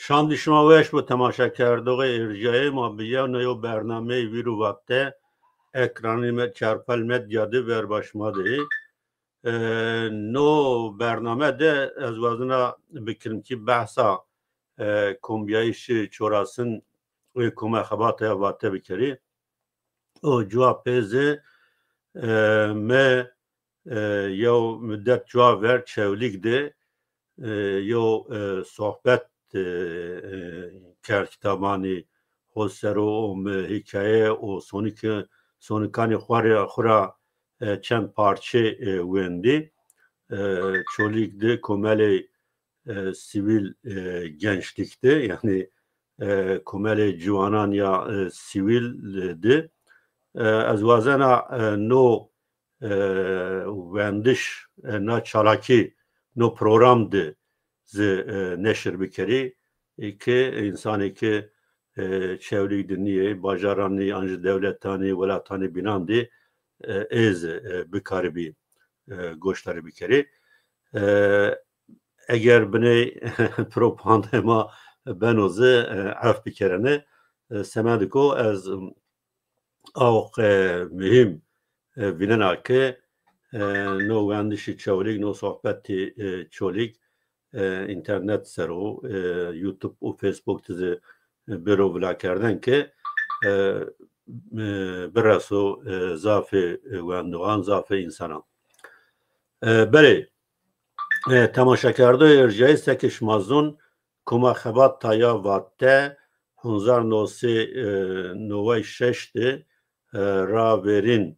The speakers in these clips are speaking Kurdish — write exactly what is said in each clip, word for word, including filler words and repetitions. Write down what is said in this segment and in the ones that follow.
Şandî şima weş bo temaşekerdoxê êrjiyayê ma bi yew neyo bernameyê vîr û vate ekranê me Çerpel Medya de ver ba şima de. E, no bername de ez wazina bi kilimkî behsa, e, kombiyayîşê Çorasin û Koma Xebata ya Vate bikerî. O cuwa pêzê, e, me, e, yew müddet cuwa ver Çewlîg de, e, yew, e, sohbet, e, e, kerd kitabanî xo ser û, û me hikaye û sonik-, sonikanê xwe re, xwe ra, e, çend parçe, e, wendî. E, Çolîg de komelê, e, sivîl, e, gençlik de, yani, e, komelê ciwanan ya, e, sivîl, e, de, e, ez wazena, e, no, e, wendiş, e, na çalakî, no program de zi, e, neşir bikerî, e, ki insanê ki, e, Çewlîg de nîyê, bajaranî, an ji dewletanî, welatanî bînan de, e, ê zi, e, bikaribî, e, goşdarî bikerî. E, eger binê propagandê ma beno zi, e, ef bikerene. E, semediko ez, em, awq, e, muhîm, e, vînena ke, e, no wendişî Çewlîg, no sohbetî, e, Çolîg, e, înternet ser û, e, YouTube û Facebook de zi, e, bêro vilakerden ke, e, e, bireso, e, zafê, e, wendoxan, zafê însanan. E, belê, e, temaşekerdoyê êrjiyayê seke şima zon, Koma Xebata ya Vate, hezar neh sed, e, neway şeş de, e, ra verîn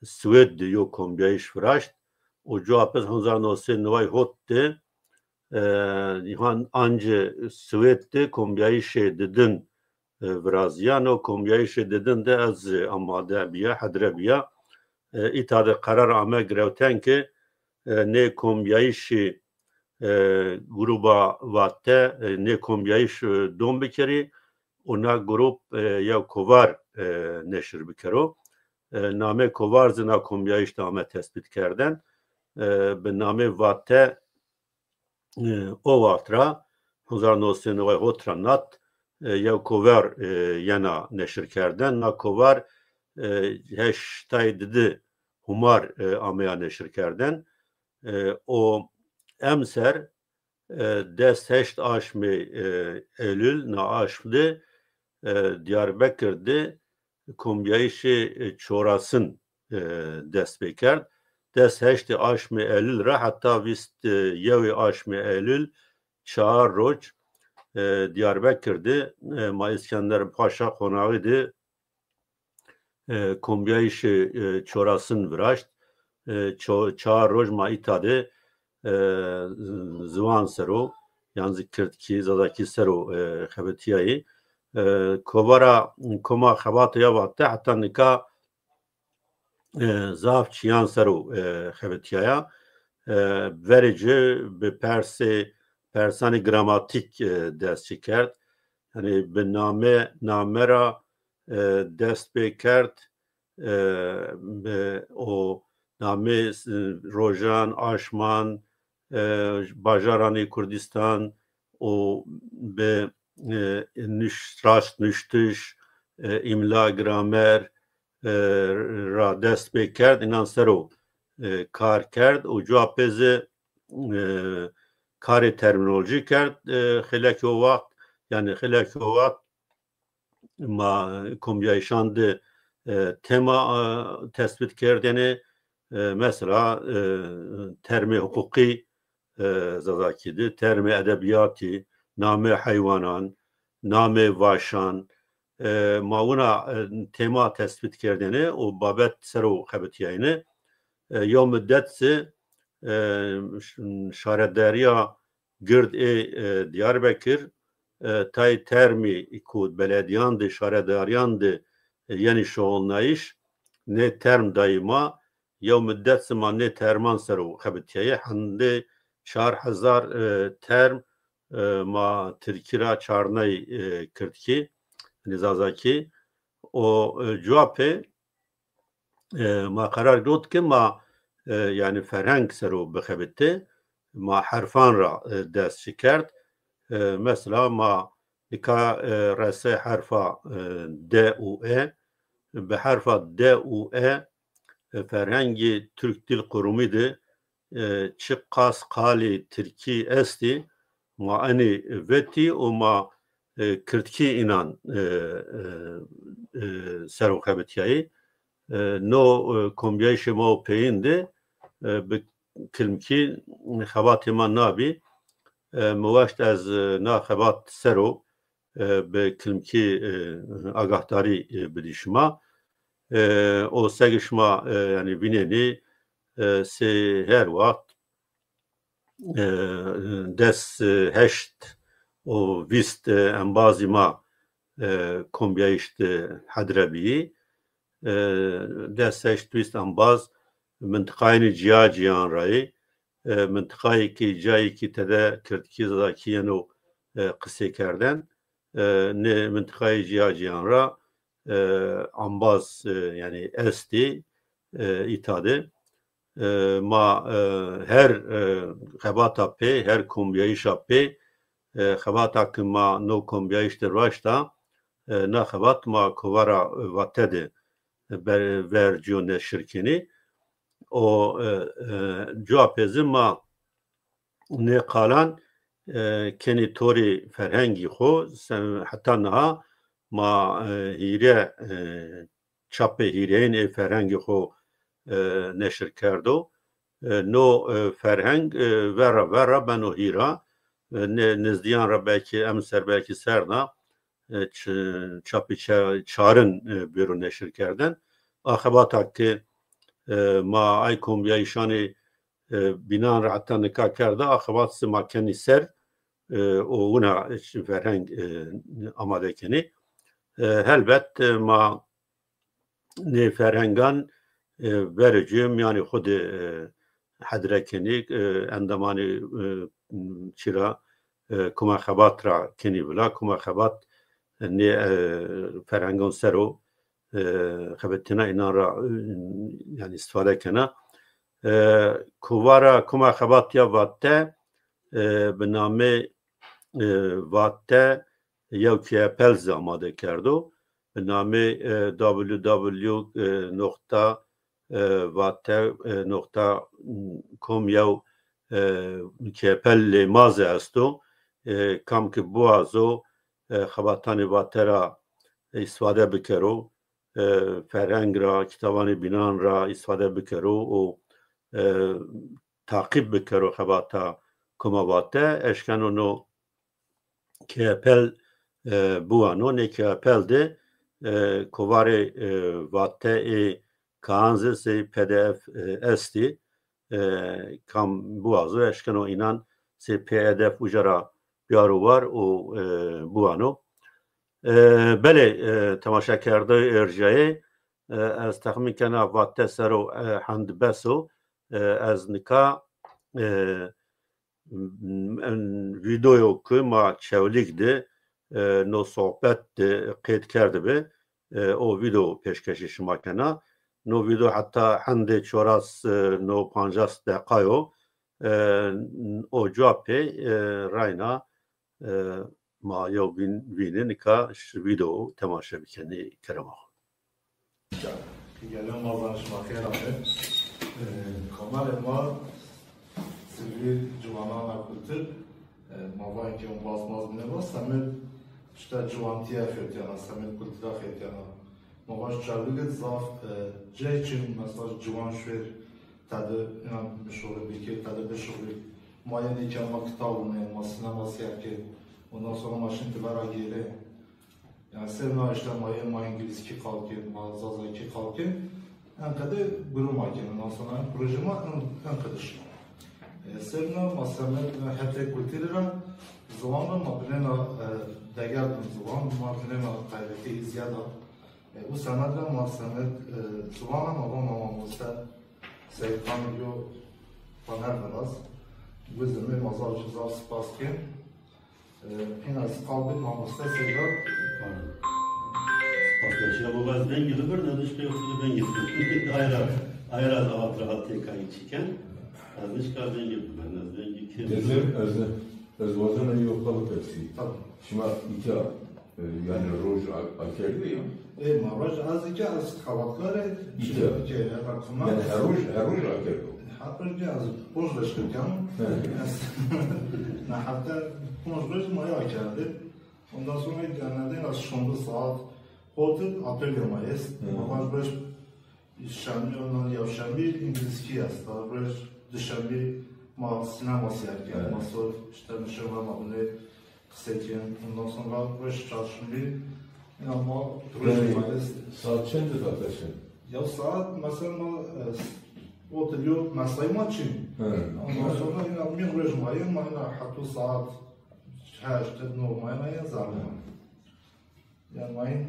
Swêd de yo kombiyayîş viraşt û cuwa pez hezar neh sed neway hot de, e, han anci Swêd de kombiyayîşê didin, e, viraziya. No kombiyayîşê didin de ez, e, amade biya, hedre biya. E, îta de qerar ame girewten ke, e, nê kombiyayîşî, e, gruba Vate, e, nê kombiyayîş, e, dom bikerî û na grup, e, yew kovar, e, neşir bikero. E, namê kovar zî na kombiyayîş de ame tespît kerden. E, bi namê Vate, e, o waxt ra, hezar neh sed neway hot ra nat, e, yew kovar, e, yena neşir kerden. Na kovar, e, heştay didi humar, e, ameya neşir kerden. E, o emser, e, des heşt aşmê, e, Eylül, na aşm de, e, Diyarbekir de kombiyayîşê, e, Çorasin, e, dest pê kerd. Des heştê aşmê Eylül re heta vîst yewê aşmê Eylül çar roj, e, Diyarbekir de, e, ma Îskender Paşa qonaxî de, e, kombiyayîşê, e, Çorasin viraşt. E, ço-, çar roj ma îta de, e, ziwan sero, yan zî kirdkî, zazakî sero, e, xebitiyayî. E, kovara, koma xebata ya Vate heta nika, e, zaf çiyan sero, e, xebitiyaya. E, verê ci bi persê, persanê gramatîk, e, dest çi kerd. Yani bi name, name ra, e, dest pê kerd, e, bi o namê, e, rojan, aşman, e, bajaranê Kurdistan û bi, e, nûş-, rast nuştiş, e, îmla, gramer, e, ra dest pê kerd, înan ser o, e, kar kerd û cuwa pê zî, e, karê termînolojî kerd, e, xêlekî o waxt, yani xêlekî o waxt ma kombiyayîşan de, e, tema, e, tespît kerdene, e, mesela, e, termê huqûqî, e, zazakî de, termê edebiyatî, namê heywanan, namê vaşan, e, ma wina, e, tema tespît kerdêne û babet ser o xebitiyayne. E, yew midet zî, e, ş-, şaredariya gird ê, e, Diyarbekir, e, tay termî ku belediyan de, şaredariyan de, e, yenî şoxulnayîş, nê term dayî ma, yew midet zî ma nê terman ser o xebitiyaye, hindê çar hezar, e, term, e, ma tirkî ra çarnayî, e, kirdkî, nî zazakî. O, e, cuwa pê, e, ma qerar girot ke ma, e, yanî ferheng ser o bixebite, ma herfan ra, e, dest ji kerd. E, mesela ma nika, e, rese herfa, e, D û E, bi herfa D û E, e, ferhengê Türk Dil Kurumu de, e, çiqas qalê tirkî estî, ma enê vetî û ma, e, kirdkî înan, e, e, e, ser o xebitiyayî. E, no, e, kombiyayîşê ma û peyîn de, e, bi kilmkî xebatê ma nabî. E, mi waşt ez, e, na xebat ser o, e, bi kilmkî, e, agahdarî, e, bidî şima. E, o seg şima, e, yanî vînenî, e, sê her wext, e, des, e, heşt û vîst, e, embazî ma, e, kombiyayîş de hedre bîyî. E, des heşt vîst embaz mintiqayînî ciya ciyan rayî, e, mintiqayekî, cayekî tede kirdkî, zazakî yeno, e, qisê kerden. E, nê mintiqayê ciya ciyan ra, e, ambaz, e, yanî estî, e, îta de. E, ma, e, her, e, xebata pê, her kombiyayîşa pê, e, xebata ki ma no kombiyayîş de raşta, e, na xebat ma kovara, e, Vate de, e, ber-, ver ciyo neşir kenî. O, e, e, cuwa pê zî ma nê qalan, e, kenî torî ferhengî xo, se-, heta niha ma, e, hîre, e, çapê hîreyên ê ferhengî xo, e, neşir kerdo. E, no, e, ferheng, e, vera vera beno hîra. E, ne-, nizdiyan ra belkî em ser belkî serna, e, ç-, çapê ça-, çarin, e, bêro neşir kerden. A xebata ki, e, ma ay kombiyayîşanê, e, bînan ra heta nika kerda, a xebat si ma kenî ser, e, û wina, e, ferheng, e, amade kenî. E, helbet, e, ma nê ferhengan, e, verê cê miyanê xwe de, e, hedre kenî, e, endamanê, e, çira, e, kuma xebat ra kenî vila, kuma xebat, e, nê, e, ferhengan ser o, e, xebetina înan ra, e, yanî îstifade kena. E, kovara kuma xebat ya Vate, e, bi namê, e, Vate yew keyepel zî amade kerdo. Bi namê, e, W W W, e, noqta, e, vate, e, noqta com yew, e, keyepel lê ma zî esto. E, kam ki biwazo, e, xebatanê Vate ra îstifade bikero, e, ferheng ra, kitabanê bînan ra îstifade bikero û, e, taqîb bikero xebata Koma Vate, eşkeno no keyepel, e, biwano, nê keyepel de, e, kovarê, e, Vate ê Kaan zî sey P D F, e, estî, e, kam biwazo, eşkeno înan sey P D F uca ra biyaro war û, e, biwano. E, belê, e, temaşekerdoyê êrjayê, e, ez texmîn kena Vate ser o, e, hend bes o. E, ez nika, e, m-, m-, vîdeoyo ku ma Çewlîg de, e, no sohbet de qeyd kerdibe, e, o vîdeo pêşkêşî şima kena. No vîdeo heta hendê çoras, e, no pancas deqayo, e, o cuwa pê, e, rayna, e, ma yew bîn vînê nika ji vîdeo temaşe bikenî kerema xwe. Gelen ma zanişma xêr abe. Ee, kamerê ma sivî ciwanana kultur. Ee, ma va ki on bazmaz bine va semed işte ciwantiye xetiyana, semed kultura xetiyana. Ma va çarlıgı zaf, e, ceh için mesela ciwan şver tadı inan mişoğlu bikir, tadı bişoğlu. Ma yeni ki ama kitabını, ma sinema siyah ki, Ondan sonra ma şin ti vera gêrê. Yani ser na işte ma yê ma îngilîzkî qal kên, ma zazakî qal kên. Enqede gurû ma kên. Ondan sonra proje ma en-, enqede şi. E, ser na ma semed, e, hete kulturî ra ziwan ra ma binêna, e, degerdin ziwan, ma binêna taybetî ziyada. E, û semed ra ma semed, e, ziwan ra ma va ma mamoste Seyîd Xan yo paner viraz. Guzimê ma zaf zaf spas kên. Hîna ez qal bid mamoste Seyda. Spas. Spas. Ya baba, ez dengê li vir, ne dişkê xwe dengê xwe. Ayra, ayra ez avat rahat têkayî çiken. Ez dişka dengê bibin, ez dengê kêm. Dizim, ez, ez wazena yo xwe bipirsi. Tabii. Şima îta, e, yani roj a-, akerdî ya? Ê, ma roj ez îta ez xebatkarê. Îta. Ke, ya, kuma. Yani her roj, her roj akerdo. Her roj ya ez ponc roj kirkem. He. Ez, na hafta ponc roj ma ya kerdi. Ondan sonra gelmeden az şonda saat oturup atölye ma est. Hı. Ma baş baş şembi, ondan ya şembi İngilizki esta. Baş dişembi ma sinema seyir kerd. Evet. Ma sor işte nişe var ma bunu kısa kên. Ondan sonra baş çarşembi ya ma proje ma est. Saat çend de taşın? Ya saat mesela ma, e, oturuyor mesai ma çin. Hı. Ondan sonra yine bir roj ma yine ma yine hatta saat heşt, nov ma yine ya zarma. Yani mayın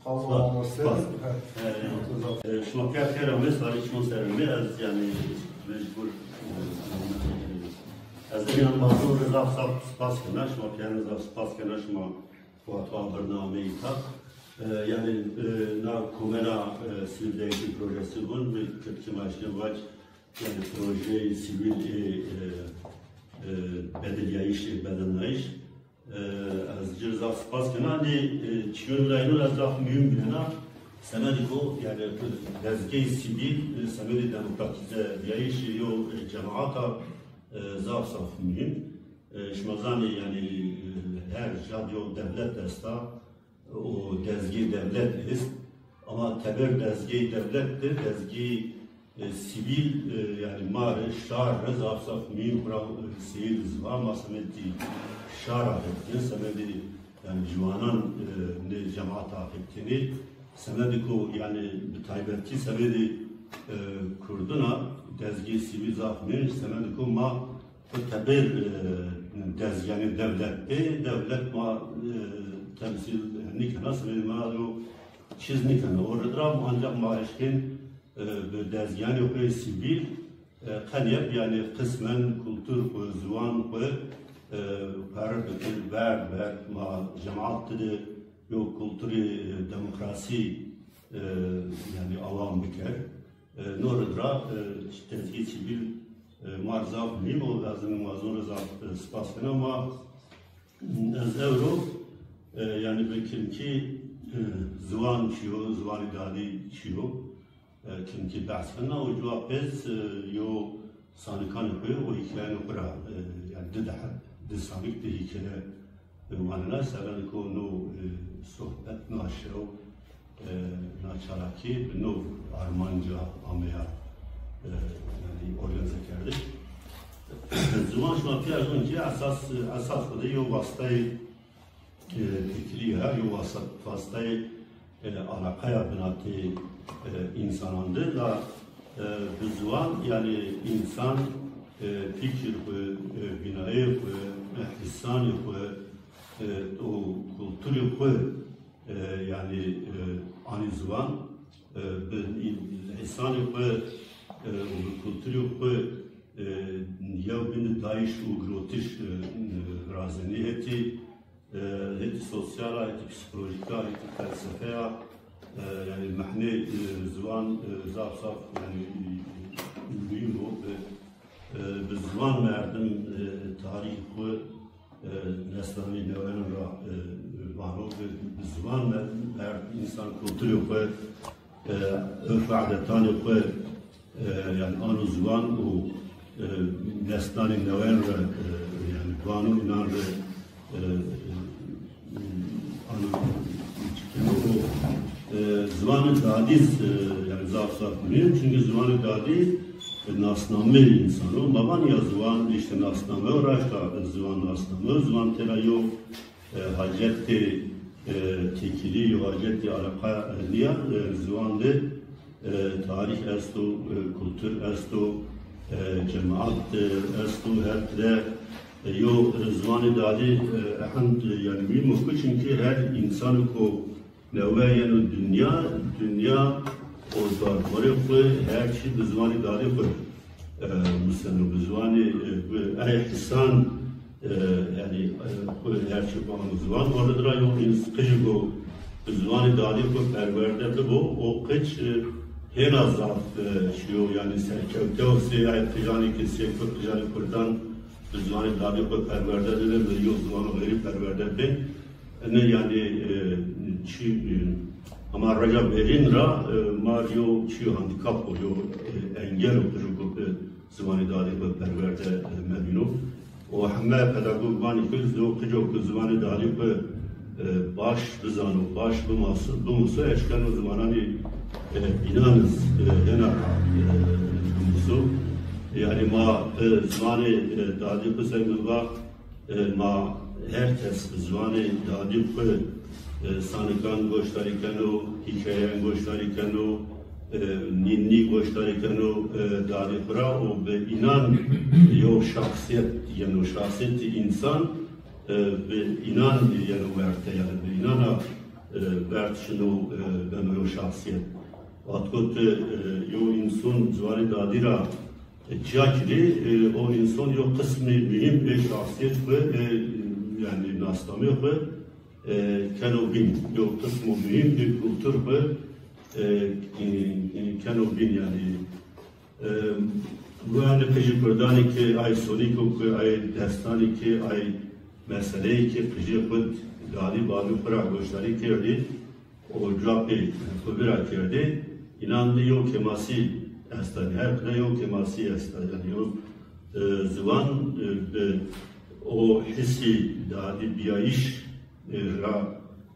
kalma Spas, olması. Spas. He. Ee, e, şima pek xêr amê, sarî çiman ser me, ez yani mecbur, e, ez ê yan mazlûm re zaf zaf spas kena, şima pek zaf spas kena, şima xwatwa birnameyî ta. E, yani, e, na komera, e, sivîl dengî projesi bûn, bi Tirkî maaşlı vac, yani projeyê sivîl, e, e, e, bedeliyayîş, e, bedelnayîş. E, ez cir zaf spas kena. Nê, e, çiyon layno ez zaf mühim bilena. Semedî ku, yani, dezgehê sivîl, e, semedê demokratîze biyayîşê yo, e, cemaata, e, zaf zaf mühim. E, şima zanê, yani, e, her cad yo devlet esta. û dezgê devlet est. Ama teber dezgê devlet de dezgê, e, sivîl, e, yani ma re, şar re zaf zaf mühim xura, e, seyir ziwan ma semedî şara heptin, semedî yani ciwanan, e, ne cemaata heptinê, semedî ku yani bi taybetî semedî, e, kurduna dezgê sivîl zaf mühim, semedî ku ma Teber, e, dezgehê devlet bê, devlet ma, e, temsîl nikena, sibê ma yo çiz nikena. O ridra ancak ma eşkên, e, bi dezgehê xwe sivîl, e, qenyep, yani qismen kultur xwe, ziwan xwe, e, per dikir, ber, ber, ma cemaat de yo kulturê, e, demokrasî, e, yani awan biker. E, no rid ra, e, dezgehê sivîl, e, ma re zaf muhîm o, lazim e ma zor re zaf, e, spas kena. Ma, ez ewro, e, yani bi kinkî, e, ziwan çiyo, ziwanê dadî çiyo, e, kinkî behs kena û cuwa pez, e, yo sanikanê xwe û hîkayanê xwe ra, e, yani di deh, di sanik di hîkaye Wanena seren ku no, e, sohbet na şew, e, na çalakî bi no armanca ameya, e, yani organize kerdin. Ziwan şima pîya zon ki esas, esas xwe de yo wastayê, e, fikrî he, yo wasa-, wastayê e, alaqeya binatê, e, însanan de la, e, bi ziwan, yani însan, e, fikir xwe, e, binayê xwe, e, hîsanê xwe, e, û kulturê xwe, e, yani, e, anî ziwan, e, bi hîsanê xwe, e, û bi kulturê xwe, e, yew bin dayîş û girotiş, e, e, virazenî hetî. E, hetî sosyal a, hetî psîkolojîk a, hetî felsefeya, e, yani mehnê, e, ziwan, e, zaf zaf, yani, e, muhîm bû. E, e, bi ziwan merdim, e, tarîxê xwe, e, neslanî neweyan ra, e, vano, bi, bi ziwan mer-, merdim însan kulturê xwe, e, urf û adetanê xwe, e, yani ano ziwan û, e, neslanî neweyan re, e, yani vano înan re, e, e, ano û, e, ziwanê dadî, e, yani zaf zaf muhîm, çünkü ziwanê dadî, Nasnamê însan û mabaniya ziwan, işte nasname û raşta ziwan nasname û ziwan têra yo, e, hacetê, e, têkilî, yo hacetê eleqa, e, niya, e, ziwan de, e, tarîx esto, e, kultur esto, e, cemaat, e, esto, her tire, e, yo, e, ziwanê dadî, e, ehend, e, yani muhîm o ku çimkî her însan ku Newe yeno dinya, dinya û darbarê xwe her çî bi ziwanê dadê xwe, e, museno, bi ziwanê, e, bi ey hisan, e, yani, e, xwe her çî xwe ano ziwan. Orada dira yo ins qijî go bi ziwanê dadê xwe perwerde bibo, o qic, e, hêna zaf, e, çiyo, yani serkewte û sê ey qijanê ke sê Kurd, qijanê Kurdan bi ziwanê dadê xwe perwerde dibe, bi yo ziwano xêrî perwerde bin. Ne yani, e, çi, e, ama reca verîn ra, e, ma yo çi handikap o, yo, e, engel o, qijok o, e, ziwanê dadê xwe perwerde, e, mebîno. O heme pedagog vanî ku zo qico ku ziwanê dadê xwe, e, baş bizano, baş bimaso, bimuso, eşkeno ziwananê, e, bînan, e, hena, e, bimuso. Yani ma, e, ziwanê, e, dadê xwe ser min va, E, ma her kes bi ziwanê dadî xwe, e, sanikan goşdarî keno, hîkayeyan goşdarî keno, e, nînî goşdarî keno, e, dadî xwe ra û bi înan yo şahsiyet yeno, şahsiyetî însan, e, bi înan yeno werte, yani bi înana, e, wert şino, e, beno yo şahsiyet. Wexto tu, e, yo însan ziwanê dadî ra Çiya kirî, e, o însan yo qismê muhîm ê şahsiyet xwe, e, yani nasnamê xwe, e, keno bîn. Yo qismo muhîm ê kultur xwe, e, e, keno bîn yani. E, bu yani qijî Kurdanê ke ay sonîko ke ay destanê ke ay meseleyê ke qijê xwe dadî bavê xwe ra goşdarî kerdî, û cevapê xwe vira kerdê, înan de yo kemasî esta, her qide yo kemasî esta. Yani yo, e, ziwan, e, bi o hisî dadî biyayîş, e, ra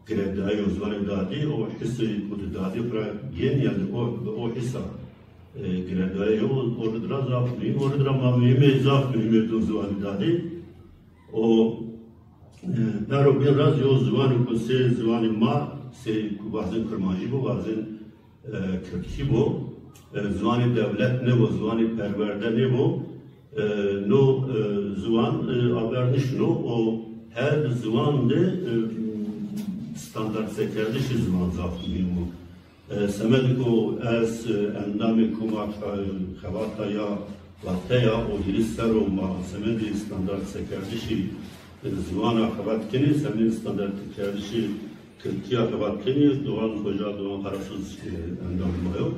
girêdayî yo ziwanê dadî, o hisî ku di dadî xwe ra yên, yani o, bi o hisa, e, girêdayî yo, o ri dira zaf muhîm, o ri dira ma muhîmê zaf muhîmê do ziwanê dadî. O, e, pero bin raz yo ziwanê ku sê ziwanê ma, sê ku bazên Kurmancî bo, bazên, e, Kirdkî bo, e, ziwanê dewlet nêbo, ziwanê perwerde nêbo, e, no, e, ziwan, e, aver nişino, o her ziwan de, e, standartîzekerdişê ziwan zaf muhîm bo. E, semedê ku ez, e, endamê koma, e, xebata ya Wateya û hîris serr o ma semedê standartîzekerdişî, e, ziwana xebat kenê, semedê standartîzekerdişî Kirdkiya xebat kenê, Doğan Hoca, Doğan Karasoz, e, endamê ma yo.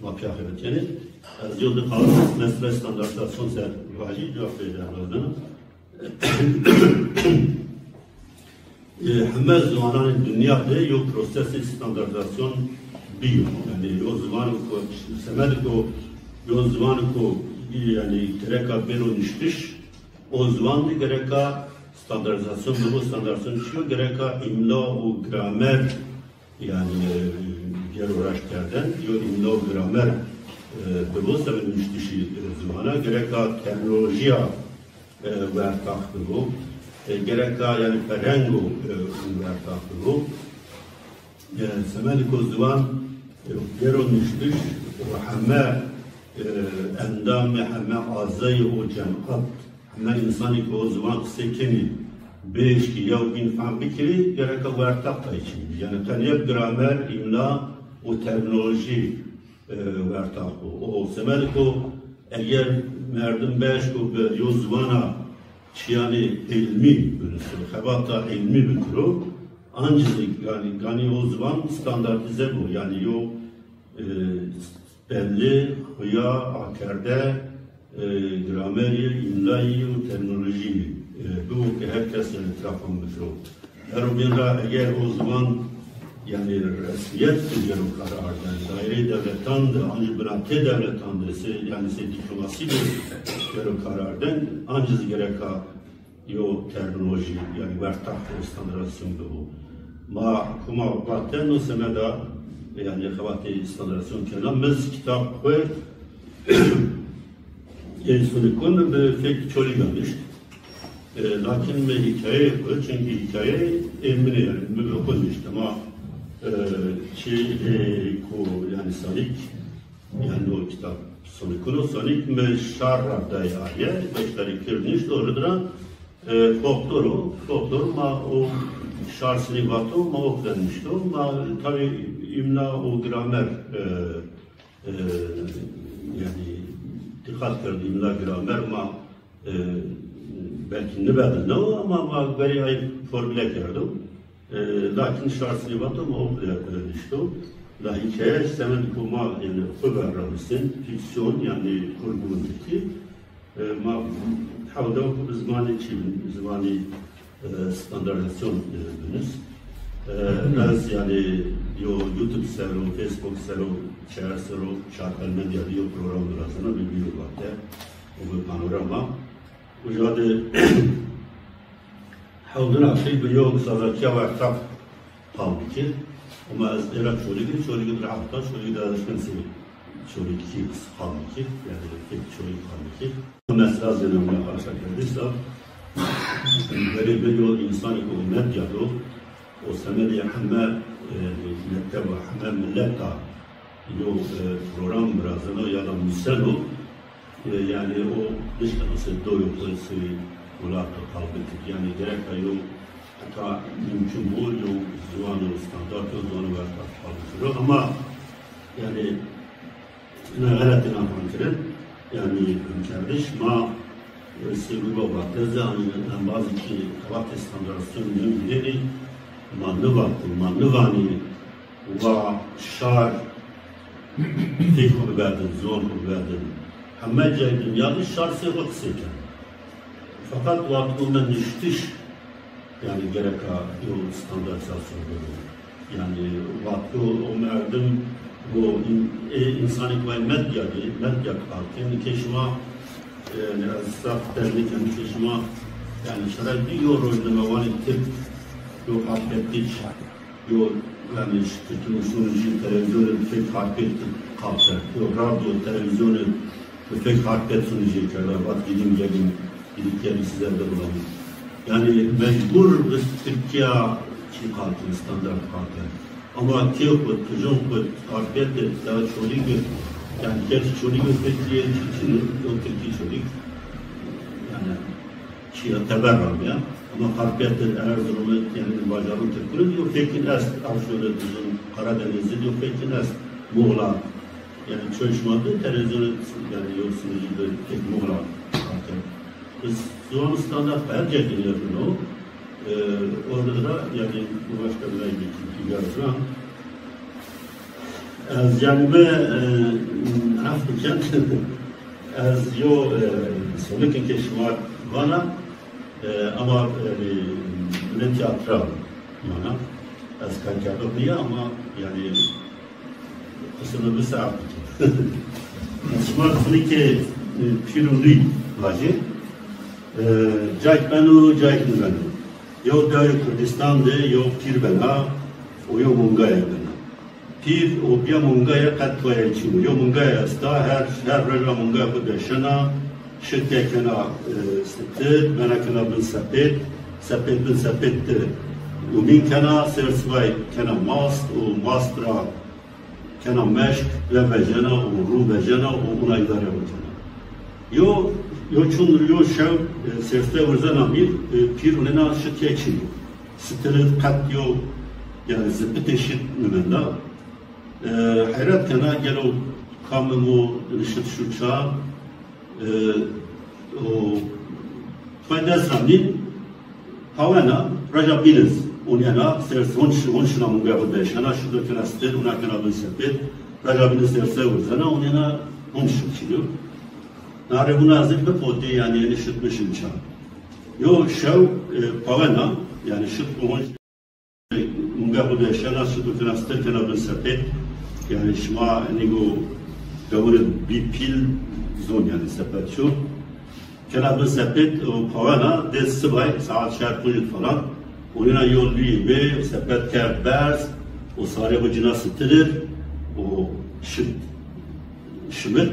Ma piya xebet kenê. Ez yo di qal mesele standartîzasyon ser vajî, cevap pê de. E, heme ziwananê dinya de yo prosesê standartîzasyon bîyo. Yani yo ziwan ku, semedê ku yo ziwan ku, yani gereka bêro niştiş, o ziwan de gereka standartîzasyon bibo, standartîzasyon çi yo? Gereka îmla û gramer Yani, e, gero raşt kerden, yo îmla û gramer, e, bibo, semedê nuştişî, e, ziwana, gereka terminolojiya, e, wertax bibo, e, gereka, yani, ferhengo, e, wertax bibo. E, semedê ku ziwan, e, gero nuştiş û heme, e, endamê, heme azayê o cemaat, heme însanê ku o ziwan qisey kenî, bêşkî ya û bîn fehm bikirî, gereka wertax tayê çin bî. Yani tenê bi gramer, îmla û terminolojî, e, wertax bo. O semedê ku eger merdim beş ku bi yo ziwana çiyanê îlmî binusî, xebata îlmî bikiro, ancî, yani, ganî o ziwan standartîze bo. Yani yo, e, Belli, xuya, akerde, e, gramerî, îmlayî û terminolojiyî, e, bibo ke her kes, e, etrafan bikiro. Her o bên ra eger o ziwan, yani resmiyet bi gero kar arden, daîreyê dewletan de, an jî binatê dewletan de, sê, yani sê dîplomasî de gero kar arden, an jî gereka yo terminolojî, yani wertax standardizasyon bibo. Ma koma Wateya no semeda, yani xebatê standardizasyon kena, mi zî kitab xwe, Yên sonikon bi fêk Çolîgan nişt. E, lakin me hîkayeyê xwe, çunkî hîkayeyê ê min e, yani min bi xwe nişt. Ama, e, çi, e, ku, yani Sanik, yani o kitap Sonikon û Sanik me şar re dayê ariye, beşdarî kir nişt, o li dira, e, folklor o, folklor ma o şar sinî vato, ma o xwe nişto, ma tabi îmla û gramer, e, e, yani dikkat kerd, îmla gramer ma, e, belkî nibedilno, ama ma berî ay formule kerdo. E, lakin şar sinî vato ma o xwe nişto. La hîkaye ji semedê ku ma, yani xwe ve rawistin, fiksiyon, yani kurgu tirkî. E, ma hewda ku bi zimanê çi bin, bi zimanê, e, standardizasyon, e, binus. E, ez yani yo YouTube ser o, Facebook ser o, çeyer ser o, Şartel Medya yo program birazina bi vî vate. O bi panorama. Uca de hewdina şey bi yo sazakiya ve etraf qal dikir. Ama ez êra Çolîgê, Çolîgê bi hafta, Çolîgê de ez şken sê Çolîgkî qal dikir. Yani tek Çolîg qal dikir. Mesela zêne me aşa kerdî sa. Berê me yo insanê ku medya do, o semedê heme, e, mekteba, heme milleta yo, e, program birazeno ya da nuseno, e, yani o nişkeno se doyo xwe sê welat de qal bitir. Yani gerek yo heta mümkün bû yo ziwano standart yo ziwano werta qal bitir. Ama yani Ina xeletê nafam kirin, yani hemkerdiş ma, e, sê gruba bateze, yani embazî ki xebatê standardizasyon nîyo girêrî, ma nivatin, ma nivanî, wa şar fêk xwe biberdin, ziwan xwe biberdin. Heme cayê dinya de şar sê xwe qisê ken. Feqet wexto me niştiş, yani gereka yo standardizasyon bibin. Yani wexto o merdim bo in-, ê insanê ku medya dê, medya kar kên, ke şima, yani ez zaf termî kem ke şima, yani şeref bî yo rojnamevanê Tirk yo haketiş. Yo, yani, işte, şunu jî televizyonê bi fêk harpêt qal kir. Yo, radyo, televizyonê bi fêk harpêt şunu jî kir. Vat gidin gelin, gidip gelin size de bulalım. Yani, mecbur biz Tirkiye çi qal kir, standart qal kir. Ama kê xwe, tijin xwe, harpêt de, ya Çolîg, yani, gerçi Çolîg pek diye çi, çi, yo Tirkî Çolîg. Yani, Çiya teber rabîya. Ama Karpêtê, Erzurumê, yani bajarın Tirkûnê diyor, fêkin est, Afyonê, bizim Karadenizê diyor, fêkin est, Moğla. Yani çöşmadi, televizyonê, yani yo sinirî de fêk Moğla. Biz Yunanistan da her cedin yapın o. Ee, orada da yani başka bir ay geçti, yazılan. Ez, yani me, e, af bikin. Ez yo, e, sonikên ke şima vana, e, ama, e, ne tiyatral mana. Ez karkerdo niye ama yani kusuruma bir saat bikin. Şima sonikê, e, pîr û nû vajê. E, cayk beno, cayk nibeno. Yo dewê Kurdistan de yo pîr bena û yo mungayek bena. Pîr û biya mungayê qet toyayê çî bû. Yo mungayê esta, her, her reja mungayê xwe deşena, şitke kena, e, sitir, bena kena bin sepêt, sepêt bin sepêt de ûmîn kena, ser sivay kena mast û mast ra kena meşk, ve vejena û rû vejena û ona îdare bikena. Yo, yo çûn yo şev, e, sêste wirzena mîr, e, pîr û nêna şitke çî bû. Sitirit qet yo, yani zipitê şit nimenda. E, heyret kena gelo kamim o şit şu ça, e, o xwe dest ra nîn, pawena, reja bîniz, onena, ser hon şi-, hon şina munga xwe deşena, şu do kena stir, ona kena bin sepêt, reja bîniz ser se wirzena, onena, hon şit çîyo. Nare buna zil bi potê, yani, yani şit mişin ça. Yo şew, e, pawena, yani şit ku hon Munga xwe de şena şit û kena stir kena bin sepêt. Yani şima nigo dewir bî pîl zon yani sepet çû. Kena bin sepêt û pawena dê sibay saet şer pûnc falan. Onina yo lûyê wê sepet kerd berz û sarê xwe cina sitirir û şit şimit.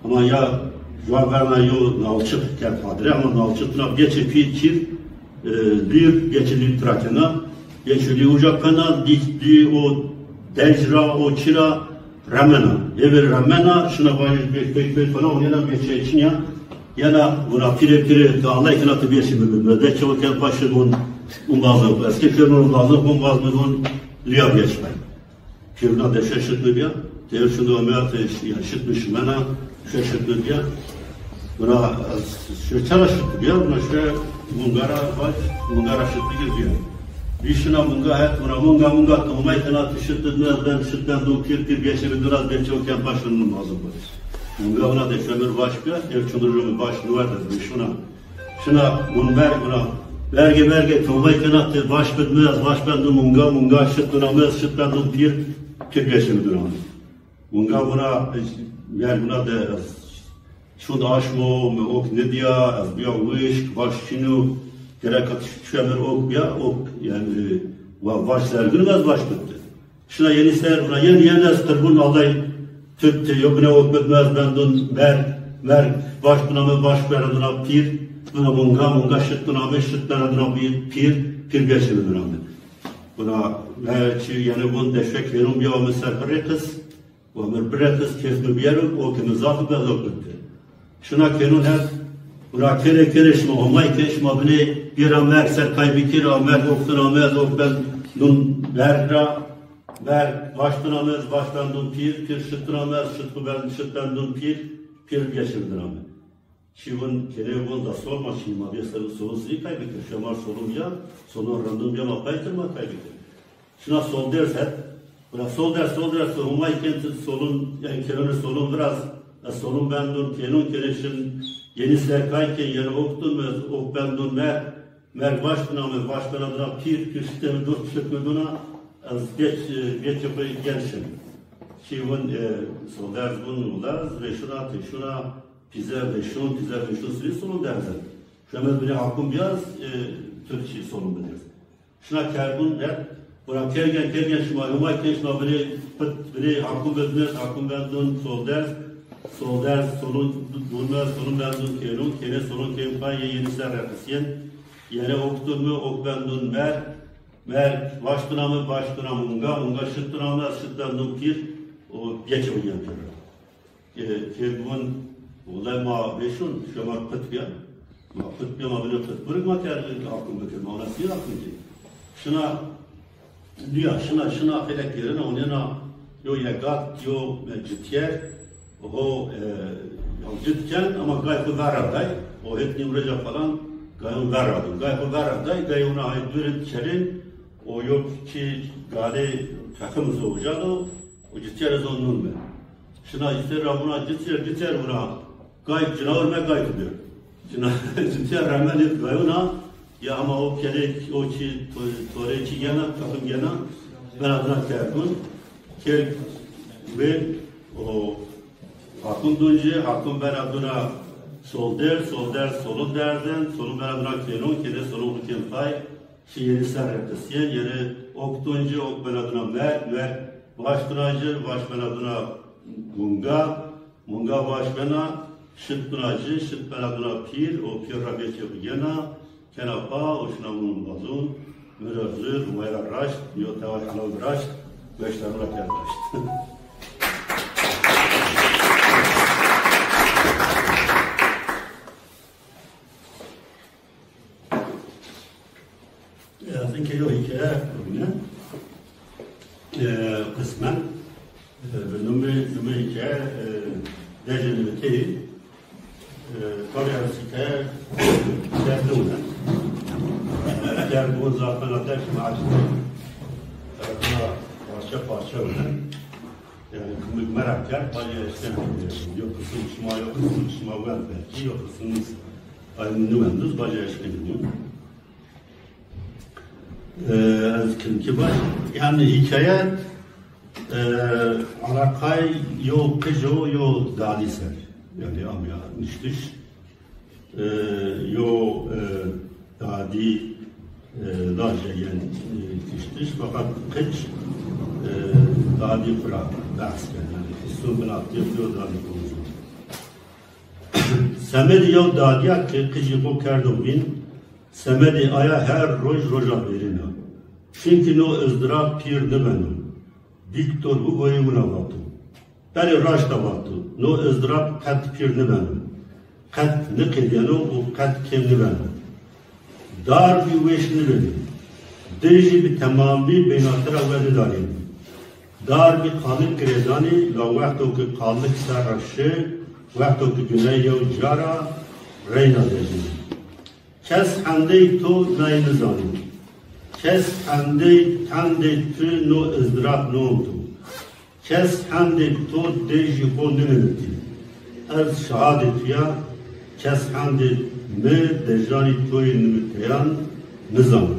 Ama ya Ji wan verna yo nalçik ket hadre, ama nalçik tuna geçê pî çîr, e, lîr, geçê lîr trakena, geçê lî uca pena, dî, dî o dejra, o çira remena. Ê ver remena, şuna vajê pêk, pêk, pêk, falan, yena geçê çinya, yena buna pîrê, pîrê, te Allah kena te bêşî bi, bi, bi, de çewe ken paşê bun, un bazı, eski kırmızı bazı, un bazı, bun, liya geçmey. Pîrna de şeşit bibiya, têr şindo me ya te şi-, ya şit mi şimena, şeşit bibiya. Buna, e, şi-, çara şit bibiya, buna şi mungara baş, mungara şit bibiya. Bî şina munga het, buna munga, munga, tomay tena tu şit bidmez, ben şit ben dû pîr, pîr geçe bi duraz, ben çew ken paş şunun mazım bu. Munga buna de şemir baş biya, ev çundur mi baş nuwer de, bî şuna. Şuna hûn berg buna. Bergê bergê tomay kena te baş bidme, ez baş bendû munga, munga şit bina me, ez şit bendû pîr, pîr geçe biduna me. Munga buna, yer buna de ez şûn aşmo, me ok nidiya, ez biya wişk, baş çînû, gereka tu şû emir ok biya, ok, yani, va-, vaş zergin ez vaş bitti. Şina yenî ser buna, yenî yenî ez qirbûn Allay tut te yo bine ok bidmez bendun mer, mer, baş bina me baş bena duna pîr, bina munga, munga şit bina me şit bena duna pîr, pîr, pîr geçe biduna me. Buna me çi yenî bun deşek hênûn biya me ser birê qis, wa mir birê qis kêf mi biyero, o ki mi zaf bi ez ok bitti. Şuna kênûn her, buna kêrê kêrê şima, omay ke şima binê bira mer ser kay bikir, a mer oktin a me ez ok ben dun mer ra, Berk, baş bina me, ez baş bendûn pîr, pîr şit bina me, ez şit xwe ben, şit bendûn pîr, pîr geçirdina me. Şî win kêrê win da sorma şî ma bê ser solun sirî kay bikir, şemar solun ya, solun rindûn ya ma pay kir ma kay bikir. Şina sol ders het, bira sol ders, sol ders, humay kent solun, yani kêrûnê solun biraz, ez solun bendûn, kênûn kêrê şin, yenî ser kay ke, yani oktun me, ok bendûn me, Merg baş bina me, baş bina dina pîr, pîr şitê min dûr, pişt min dûna, ez geç, e, geç xwe gençim. Şî win, e, solders bûn, wila, rêşuna, têşuna, pîze, rêşun, pîze, rêşun, sirî, solun derzen. Şu em ez binê hakum biyaz, e, Türkçe solun bidez. Şuna kerbûn, ret, bura kergen, kergen şima, huma kên şima binê, pit, binê hakum bednet, hakum bendun, solders, solders, solun dûnme, solun bendun, kênun, kêne, solun kên pay, yê yenî ser reqisiyen. Yene ok tun mi, ok bendun mer, mer, baş tuna mi, baş tuna munga, munga şit tuna mi, ez şit bendun pîr, o geçe uyen pîr. E, kêr bûn, wele ma vêşun, şema qit biya. Ma qit biya, ma bile qit. Burik ma kar akum bikir, ma ona sîr akum ki. Şina, diya, şina, şina xêle kêrina, onena yo yegat, yo, e, citiyer, Ho, e, ya cid ken ama gay xwe vera day. O hêt nîmreca falan gayon vera do. Gay xwe vera day, gay ona hay dûrin çelin. O yok ki gale takım zoca do. O citiyer zon nun be. Şina citiyer ra buna citiyer, citiyer buna. Gay cinawer me gay xwe bir. Şina citiyer ramen hêt gayona. Ya ama o kelek, o çi, to-, tore çi gena, takım gena. Ben adına kerdun. Kêr wê û hakum dûn jî, hakum bena dûna solder, solder solun derzen, solun bena dûna kênon, kêne solun xwe kên pay, şî yenî ser reqisiyen, yenî ok dûn jî, ok bena dûna mer, mer baş dûna jî, baş bena dûna munga, munga baş bena, şit dûna jî, şit bena dûna pîr û pîr re bê çêxuyena, Kena pa û şina min bazûn, min re zûr, wayra raşt, yo tewa helal raşt, beşta min re ker raşt. Ez ê kêro hîkeye bibînim. E, qismen, e, bi numê, numê hîkeye, e, dejê nivîteyî, e, tabî ez hîkeye derdûn e. E, derdûn zaten ateş macide. E, buna parça parça bûne. Yani, kumik merak kerd, bacı eşken, e, yok kısım şima, yok kısım şima wen belki, yok kısım aynı nüvenduz, bacı eşken diyor. Ee, ez kim ki baş, yani hikaye, e, alakay yo qijo yo dadî ser. Yani amya niştiş. E, yo, e, dadî, e, daje yen, e, kiştiş. Fakat qic, e, dadî xura behs ken. Yani hissûn binatî yo dadî konuşuyor. Semedê yew dadiya ke qijî xwe kerdo bîn, semedê aya her roj roja bêrîn a. Çunkî no izdirab pîr nibeno. Victor Hugoyê wina vato. Belê raşta vato. No izdirab qet pîr nibeno. Qet niqediyeno û qet kêm nibeno. Darbî wêş nibênî. Din jî bi temamî bênatira we nidarînî. Darbî qalik girêdanî, la wexto ki qalik ser re şi, wexto ki guney yew cara reyna dejînî. Kes hendey to nayê nizanî. Kes hendey hendê tu no izdirab non tu. Kes hendê to dejî xo ninimitî. Ez şahadê tu ya, kes hendê mi dejanî to yê nimiteyan nizano.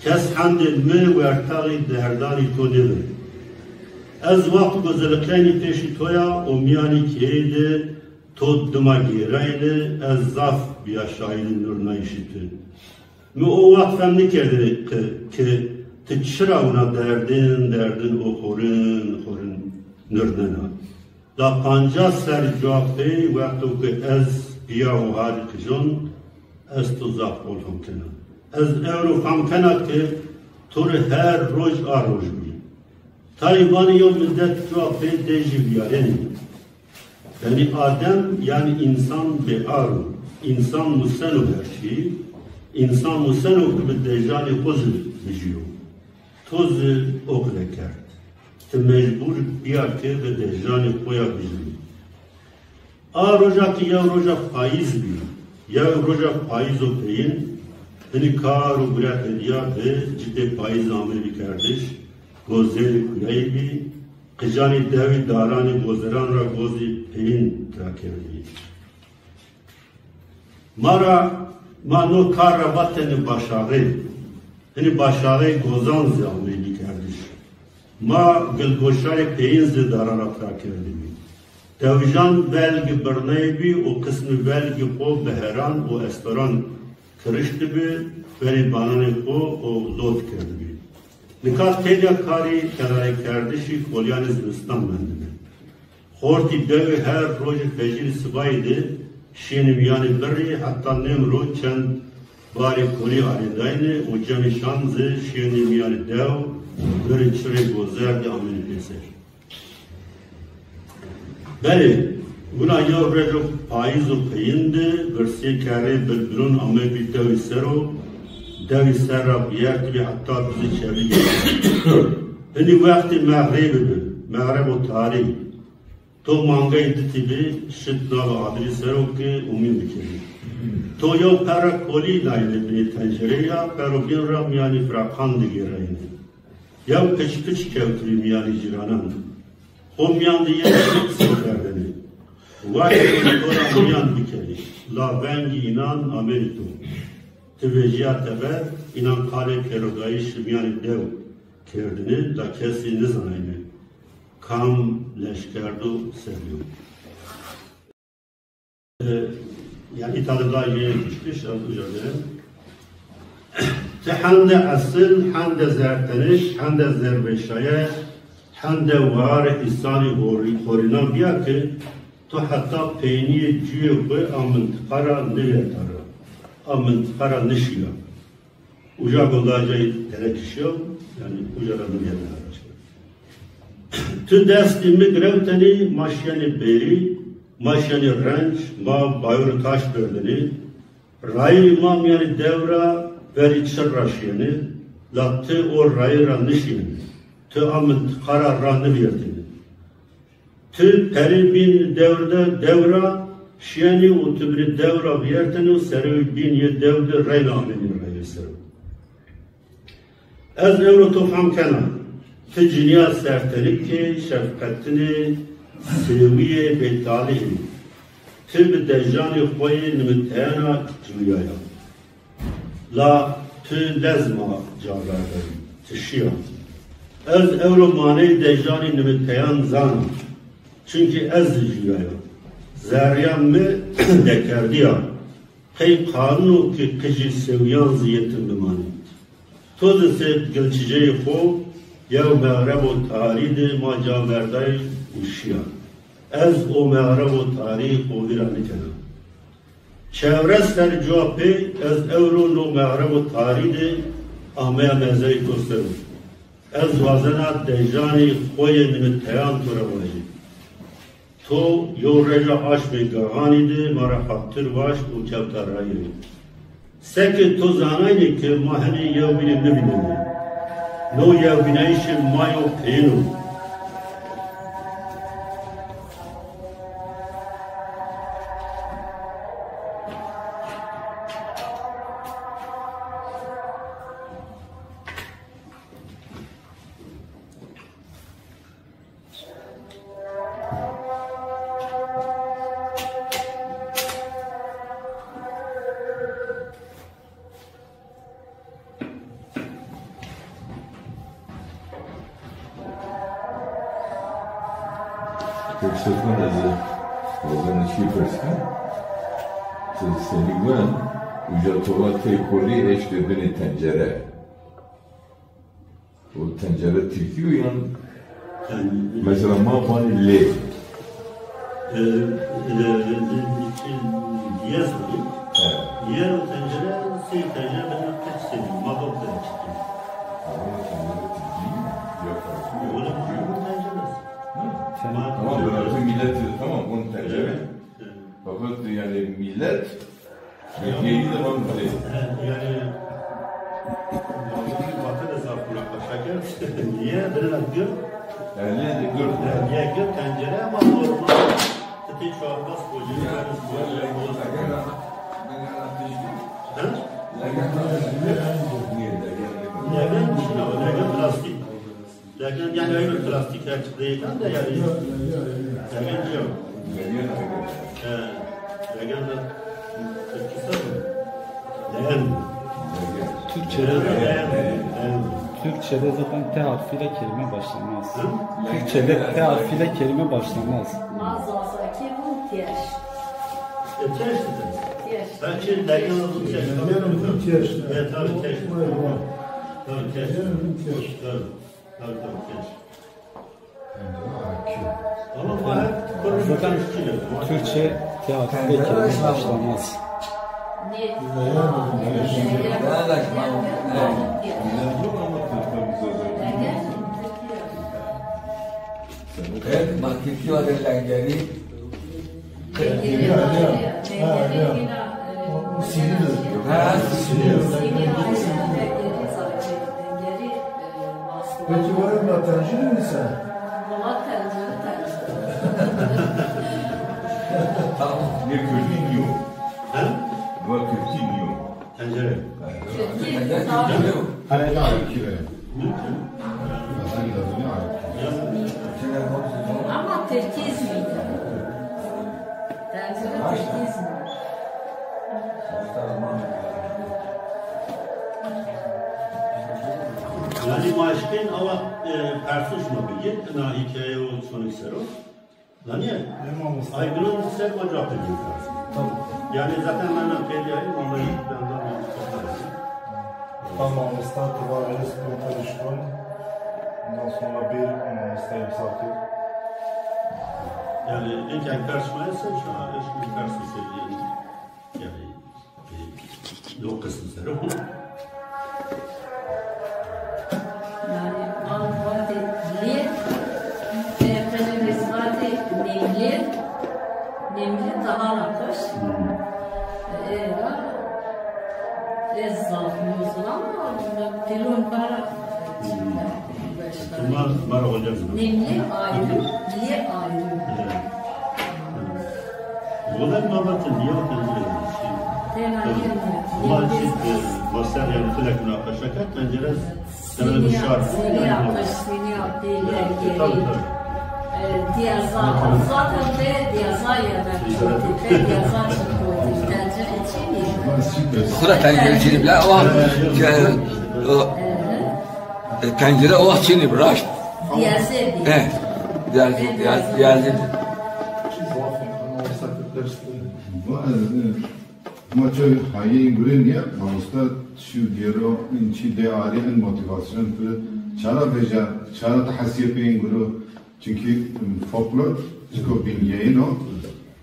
Kes hendê mi wertaxî derdanî to nêbe. Ez wext ku ziliqeynî pêşî to ya û miyanî keyê de to dima gêrayîne, ez zaf biya şahidê nûrnayîşî tu. Mi o wext fem nikirdi ki, ki ti çira wina derdin, derdin û xorin, xorin nirnena. La pancas ser cuwa pey wexto ki ez piya û harî qijon, ez tu zaf hol fem kena. Ez ewro fem kena ki tu ri her roj a roj bî. Tayê vanê yew midet cuwa pey dê jî viyarênî. Benî Adem, yanî însan bêar o. Însan museno her çî. Însan museno ku bi dejanê xwe zî bijiyo. To zî o qile kerd. Ti mecbûr biya ke bi dejanê xwe ya bijî. A roja ki yew roja payîz bî, yew roja payîzo peyîn, hinî kar û gure pêdiya bi, citê payîz amê bikerdiş, gozêrê kuyayî bî, Qijanî dewî daranê gozeran ra gozî peyîn tira kerdî. Ma ra, ma no kar ra va tenê başaxê. Hinî başaxê gozan zî ameyî kerdiş. Ma gilgoşarê peyîn zî daran ra tira kerdî bî. Dewijan belgî birneyî bî û qismî belgî xo bi heran û esperan kiriştibi, berê bananê xo û lot kirdibi. Nika têliya karî tedarîkkerdişî kolyanê zimistan mendibi. Xortî dewê her rojê fecîrî sibayî de şiyênê mîyanê birrî heta nêm ro çend barê kolî arêdayne û cemê şan zî şiyênê mîyanê dew, birê çirê gozer de amêne pêser. Belê, wina yew reco payîzo peyîn de, virsê kerrê bilbilon amebî dewî ser o, dewî ser ra biyertibî heta dizî çevî. Hinî wextê mexrêbî bi, mexrebo tarî. To mangeyê ditîbî, şit nava adirî ser o ke umîn bikirî. To yew perra kolî nayînê binê tencerê ya, perro bîn ra mîyanî firaqan digêrayînê. Yew piç piç kewtibî mîyanî cîranan. Xo mîyan de yê qism kerdinê. Wayê to ra mîyan bikerî. La vengî înan amêrî to. Ti vêjiya teber, înan qalê pêrodayîşî mîyanî dew kerdinê, la kesî nizanayne kam leşkerdo serî yo. E, yanî îta de da yê piştî şev uca de. Ti hende esil, hende zerteniş, hende zerveşaye, hende warê îsanî horî-, horînan biya ki to heta peyniyê cuyê xwe a mintiqa ra nivêrta ra, a mintiqa ra nişiya. Uca gundacayî tenekişiyo, yanî uca ra nivêrta ra. Tu destî mi girewtenî, ma şiyanî bêrî, ma şiyanî renc, ma bayûr û taş berdinî. Rayîrî ma mîyanî dew ra verî çir ra şiyanî, la ti o rayîr ra nişiyanî. Tu a mintiqa ra ra nivîyertînî. Tu perê bîn dew de, dew ra şiyanî û tu binî dew ra vîyertenî û serê wî bîn yê dew de reyna amênî rayîrî ser o. Ez ewro to fam kena, ti cinîya sertenikê, şefqetinê, sêwiyê, bêtalî yî. Ti bi dejanê xwe yê nimiteyana ciwiyaya. La ti lez ma caverdayî, ti şiya. Ez ewro maneyê dejanê nimiteyan zana. Çunkî ez zî ciwiyaya. Zerrîya mi dekerdiya. Qey qanûn o ki qijî sewiyan zî yê tim bimanî. To zî sê gilçiceyê xo yew mexrebo tarî de ma caverdayî û şiya. Ez o mexrebo tarî xo vîra nikena. Çewres ser cuwa pê ez ewro no mexrebo tarî de ameya mezeyê to ser o. Ez wazena dejanê xo yê nimiteyan to re vajî. To yo reja aşmê gahanî de ma re xatir waşt û kewta rayîrê. Seke to zanaynê ke ma henê yewbînê nivînenê. No yewbînayîşê ma yo peyên o. Peki Süleyman, ez ê, ez ê çi pirskim? Siz seni güven, uca tova tey kolî eşte binê tencere. O tencere Tirkî yo yan? Yani, mesela ma vanê lê. E, e, e, diye sorayım. He. Diğer o tencere, şey, tencere ben pek seviyorum. Ma bak da çıktım. Ama tencere Tirkî mi? Ya farklı. Öyle bir şey yok, tencere. Ha. Tamam, tamam, bırakın millet, tamam, onun tencere. Evet. Fakat yani millet Yeni de var mı? He, yani, Batı da zaf münakaşa kir. Niye? Biri de gör. Yani niye de gör? He, niye gör? Tencere ama normal. Tete çorbas koyacak, yani, koyacak. He? Niye de gör? Niye gör? Niye gör? Plastik. Legen, yani öyle plastik her çıktığı yıkan da yani. Yok, yok, yok. Legen diyor. He, legen de Türkçesi mi? Legen. Türkçe'de Legen, legen, legen. Türkçe'de zaten T harfiyle kelime başlamaz. Hı? Türkçe'de T harfiyle kelime başlamaz. Ma Zazakî bû têş. E, têş dedim. Têş. Ben şimdi legen oldum, têş. Legen oldum, têş. Evet, tabii, têş. Vay, vay. Tabii, têş. Legen oldum, têş. Tabii. Tabii, tabii, têş. Ama bu hep Zaten konuşmuş Türkçe T harfiyle kelime başlamaz. Ne? Legen oldum, têş. Legen oldum, têş. Evet, marketçi var, lengeri. Lengeri, ha, ya. Ha, ya. O, o sivil. Ha, sivil. Sivil, aynen. Lengeri, lengeri, e, masum. Peki, var mı tencere mi sen? Valla tencere, tencere. Tamam. Ne kötü yiyor. Ha? Bu kötü yiyor. Tencere. Tencere. Tencere. Hani daha iyi ki. Mümkün. Mesela biraz ne ayrı? Ama Tirkîz miydi? Tencere Tirkîz mi? Yani ma aşkên awa, e, persuş ma bigir, ina hikaye o sonik sero. Daniye, ne mamosta? Ay, bunun ser macera pek. Tamam. Yani zaten ben de pek yani, ama ben de mamosta. Tam mamosta, tu vas aller spontanément. Ondan sonra bir mamosta imza kir. Yani, ilk en karşıma ise şu an, şu an karşıma yani. Yani, Lokasın ser o. Yani, an vate lê, e, pele vate nemli, nemli daha rakoş. Hmm. E, ra, e, zaf muzlan, ama telon para. Hmm. Bunlar, bunlar olacak. Nemli ayrı, lê ayrı. Evet. Wele ma va tu niya tencere dişî. Tena yirmi. Ma çi, e, ma ser yani xilek münakaşa ket, tencere sene bu şart. Siniya, kış siniya, peyler, geri. Tabii, tabii. E, diyaza, zaten de diyaza ya da koti, pe diyaza çıkıyor. Tencere için iyi. Xura tencere çirib la, o, e, o, e, tencere o çinib raşt. Diyazê bî. He. Diyazê, diyaz-, diyazê. Bu ez, e, ma çav hayê gurê niye, mamosta şu gero, in çi de arê, in motivasyon tu, çara veja, çara te hesiyê pê in guro, çünkü, e, folklor, çiko bingeyên o,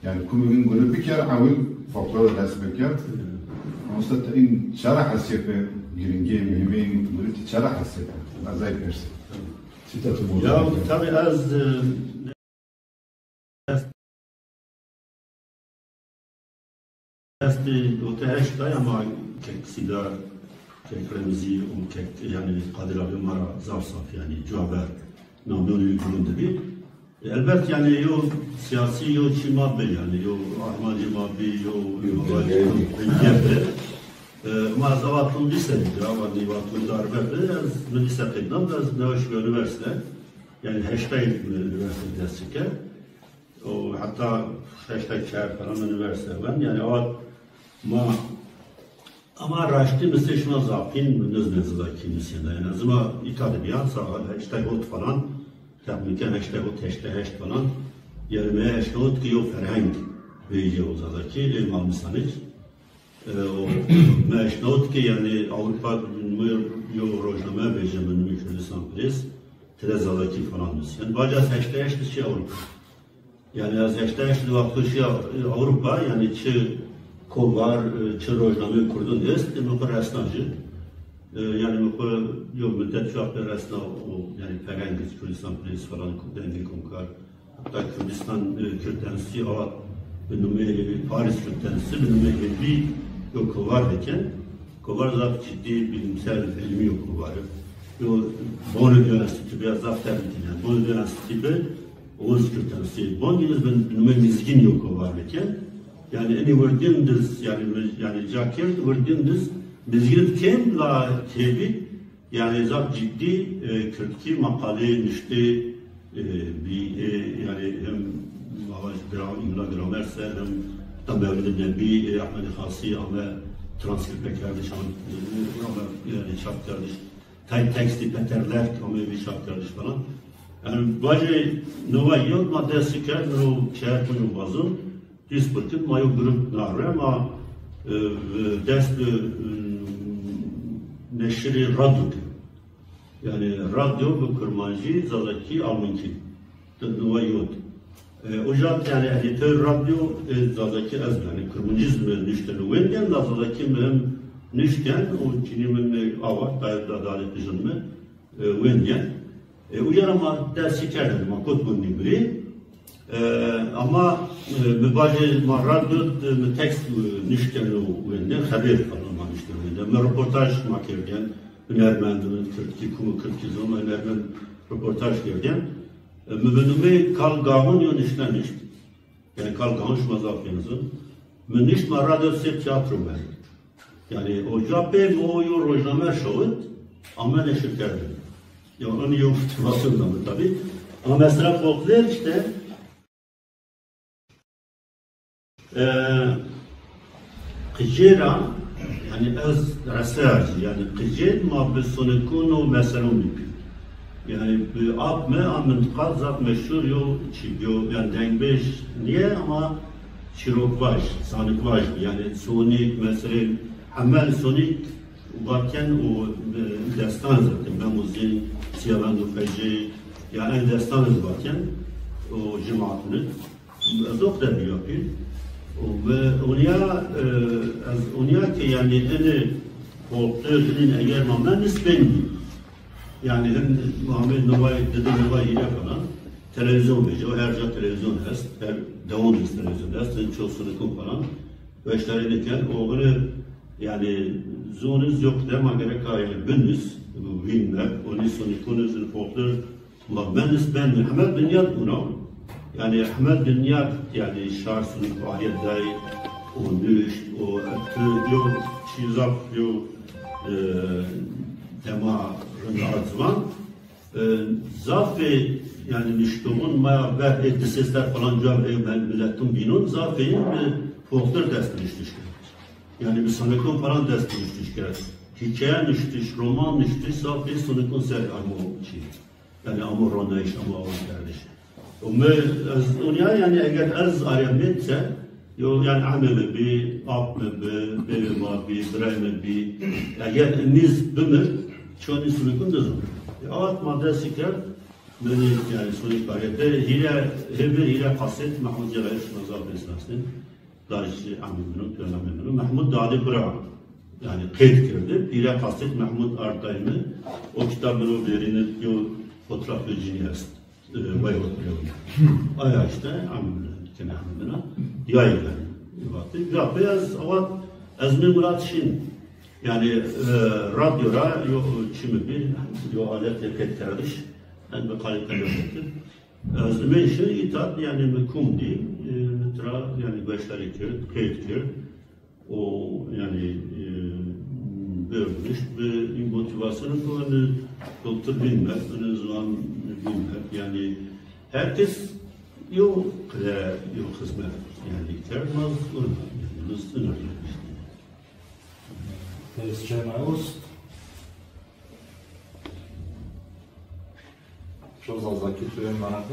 yani, ku in guro bir kere ewil Kontrola dest pê kir. Mamoste, te în çara hesiyete girîngiyê, muhîmiyê, murîtî çara hesiyete? Ezay pers. Çi te tu Ya, murîtî? Tabii ez, e, dest, destê ote heşt ay ama kek Sîdar, kek Remzî û kek, yani, Qadir abi ma ra zaf zaf, yani, cevap ver. Namyon û gurun dibî. Elbet, yani, yo siyasî, yo çi ma bi, yani, yo armancê ma bi, yo, yo, yo, bi. E, ma ez ava tun lîse dî, ava nîva tun darbe bi, ez min lîse qednam, ez neweş bi üniversite. Yani, heştay min üniversite dest çike. O, hatta heştay çar falan üniversite ben. Yani, avat ma Ama raştî min sê şima zafîn min nizne zazakî nusîna. Yani ez ma îta dibiya, sa heştay hot falan, texmînken heştay hot, heştay heşt falan. Yani me heştay hot ki yo ferheng vêjê o zazakî, ê Malmîsanîç. E, o, me heştay hot ki yani Avrupa, me yo rojname vêje min, min Kurdistan Press, tire zazakî falan nusî. Yani baca heştay heşt çi Avrupa. Yani ez heştay heşt di wexto şiya Ewropa, yani çi kovar, e, çi rojnameyê Kurdun est, e, min xwe resna jî. E, yani min xwe yo midet çi wextê resna o, yani ferheng, Kurdistan Press falan, Dengê Komkar, hatta Kurdistan, e, Kürt Enstitüsü avat bi numê Paris Kürt Enstitüsü bi numê Hilmi yo kovar dikin. Kovar zaf ciddi bilimsel, ilmi yo kovar. Yo, bonê di enstitü biraz zaf terbitin yani. Bonê di enstitü bi, Oğuz Kürt Enstitüsü. Bon yalnız ben bilmem mizgin yo kovar dikin. Yani eni werdin diz, yani, yani cakir werdin diz, mizgin kêm la têbî, yani zaf ciddi, e, Kürtkî makale nuştê, e, bî, e, yani hem mava gra-, îmla gramer ser, hem da Mevlid Nebî, e, Ahmed Xasî, ame transkrîbe kerdiş, am-, e, ame, yani çap kerdiş. Tay tekstî Peter Lerk, ame bî çap kerdiş falan. Yani bacê nova yıl ma dest kerd, no çer kuno bazın. Duisburg, ma yo grup nare, ma, e, dest bi, e, neşirê radyo kir. Yani radyo bi kurmancî, zazakî, almankî. Di nuwe yot. E, uca, yani editör radyo, e, zazakî ez, yani kurmancî zî mi nuşten û wendên, la zazakî mi hem nuşten û çinî min, e, awa, da, da, da, dijin mi, e, wendên. E, û ya ma dersî kerdin, ma kot min nîbirî. E, ama, e, mi bajê ma radyo, e, mi tekst, e, nuşten û wendên, xebêr falan ma nuşten wendên. Mi reportaj ma kerdên, hunermend, Kürtkî, ku mi Kürtkî zon, hunermend reportaj kerdên. E, mi bi numê Kal Gahon yo nuşten nuşt. Yani Kal Gahon şima zaf pênizin. Mi nuşt ma radyo sê tiyatro me. Yani o cevap pê mi o yo rojname şawit, ame neşir kerdin. Ya, onun yo motivasyon da mı tabii. Ama mesela folklor işte, e, qicêra, yani ez reseyacı, yani qicêr ma bi sonikon û meselon bî. Yani bi ap me a mintiqa zaf meşhur yo çi yo, yani dengbêj niye ama çîrokvaj, zanikvaj bî. Yani sonik, meselên, hemel sonik Vaken û, e, destan zaten, Bemuzin, Siyavend û Fecê, ya en destan ez vaken û cemaatini. Ez ok de biyapî. Û ve onya, e, ez onya ki yani ene folklor dinin eger ma me nisbên bî. Yani hem Muhammed Nuvay, Dede Nuvay hîre falan televizyon vêce, her ca televizyon hest, her dewon hest televizyon hest, hem çoğu sınıkın falan. Beşdarî dikin û hûn, yani, zûn iz yok dema gereka, yani, binus, wîn me, û nî sonîkûn iz folklor, ma ben iz ben Mehmet Binyat bûna. Yani, Mehmet Binyat, yani, şar sonîk aliyê day û nuşt û etu yo çî zaf yo, e, dema rind a ziwan. E, zafê, yani, niştoxon maya ver ê di sê ser falan cuar ê mil-, miletun bînon, zafê yin bi folklor dest bi niştiş kir. Yani, bi sonekon falan dest bi niştiş kir. Hikaye niştiş, roman niştiş, zafê sonekon ser amo çî. Yani, amo ronayış, amo awan kerdiş. Û me, ez, onya, yani, eger ez arya metse, Yo, yani, ame me bî, ap me bi, bêvê ma bî, birayê me bî. Eger nîz bimir, çonî sunikun dizan. E, avat ma destî kerd, menî, yani, sunik kariyete, hîre, hêvir, hîre kaset, Mahmud Celayir, şima zaf bêsnastin. Dayîşê emî min û pênamê min û Mehmûd dadê xwe ra, yanî qeyd kirdi. Pîre qasêt Mehmûd Artay min, o kitab min û bêrîne yo fotoğrafê cînî est. E, vay ot bile. Aya işte, emî min, kene emî min a. Diyayê yanî. Vate, ya pê ez, awa, ez min Murat Şîn. Yanî, e, radyo ra yo çi mi bi, yo aletê qeydkerdiş, en bi qalî qeyd. Ez nimên şir îtat, yanî min kom dî, e, tira, yanî gueşdarî kir, qeyd kir. O, yanî, e, bi rûnişt, bi motivasyonê ku, yanî, doktor Bilmek, yanî, ziwan Bilmek, yanî, herkes yo qire, yo xizmet, yanî, kerd, maz, yanî, maz, yanî, işte. Pês çe mewust. Ço zazakî tu yê merak.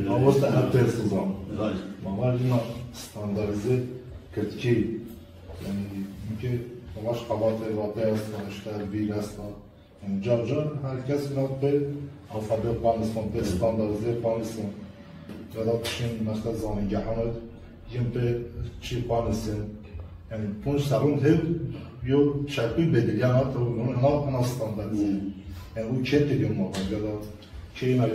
Mamoste, her pês zan. Ray. Ma var yine standartize Kurdkî. Yani, çünkü baş xebatê vate esta, işte, vîr esta. Yani, car car her kes ina pê alfabe xwe nivîsin, pê standartize xwe nivîsin. Ya da tiştên, mesela, zanîngehan, yên pê çî xwe nivîsin. Yani, pûnc serûn hêv yo çekû bediliyana, tabi bunu ina, ina standartize. Hmm. Yani, o çete yo ma ya da keyna yo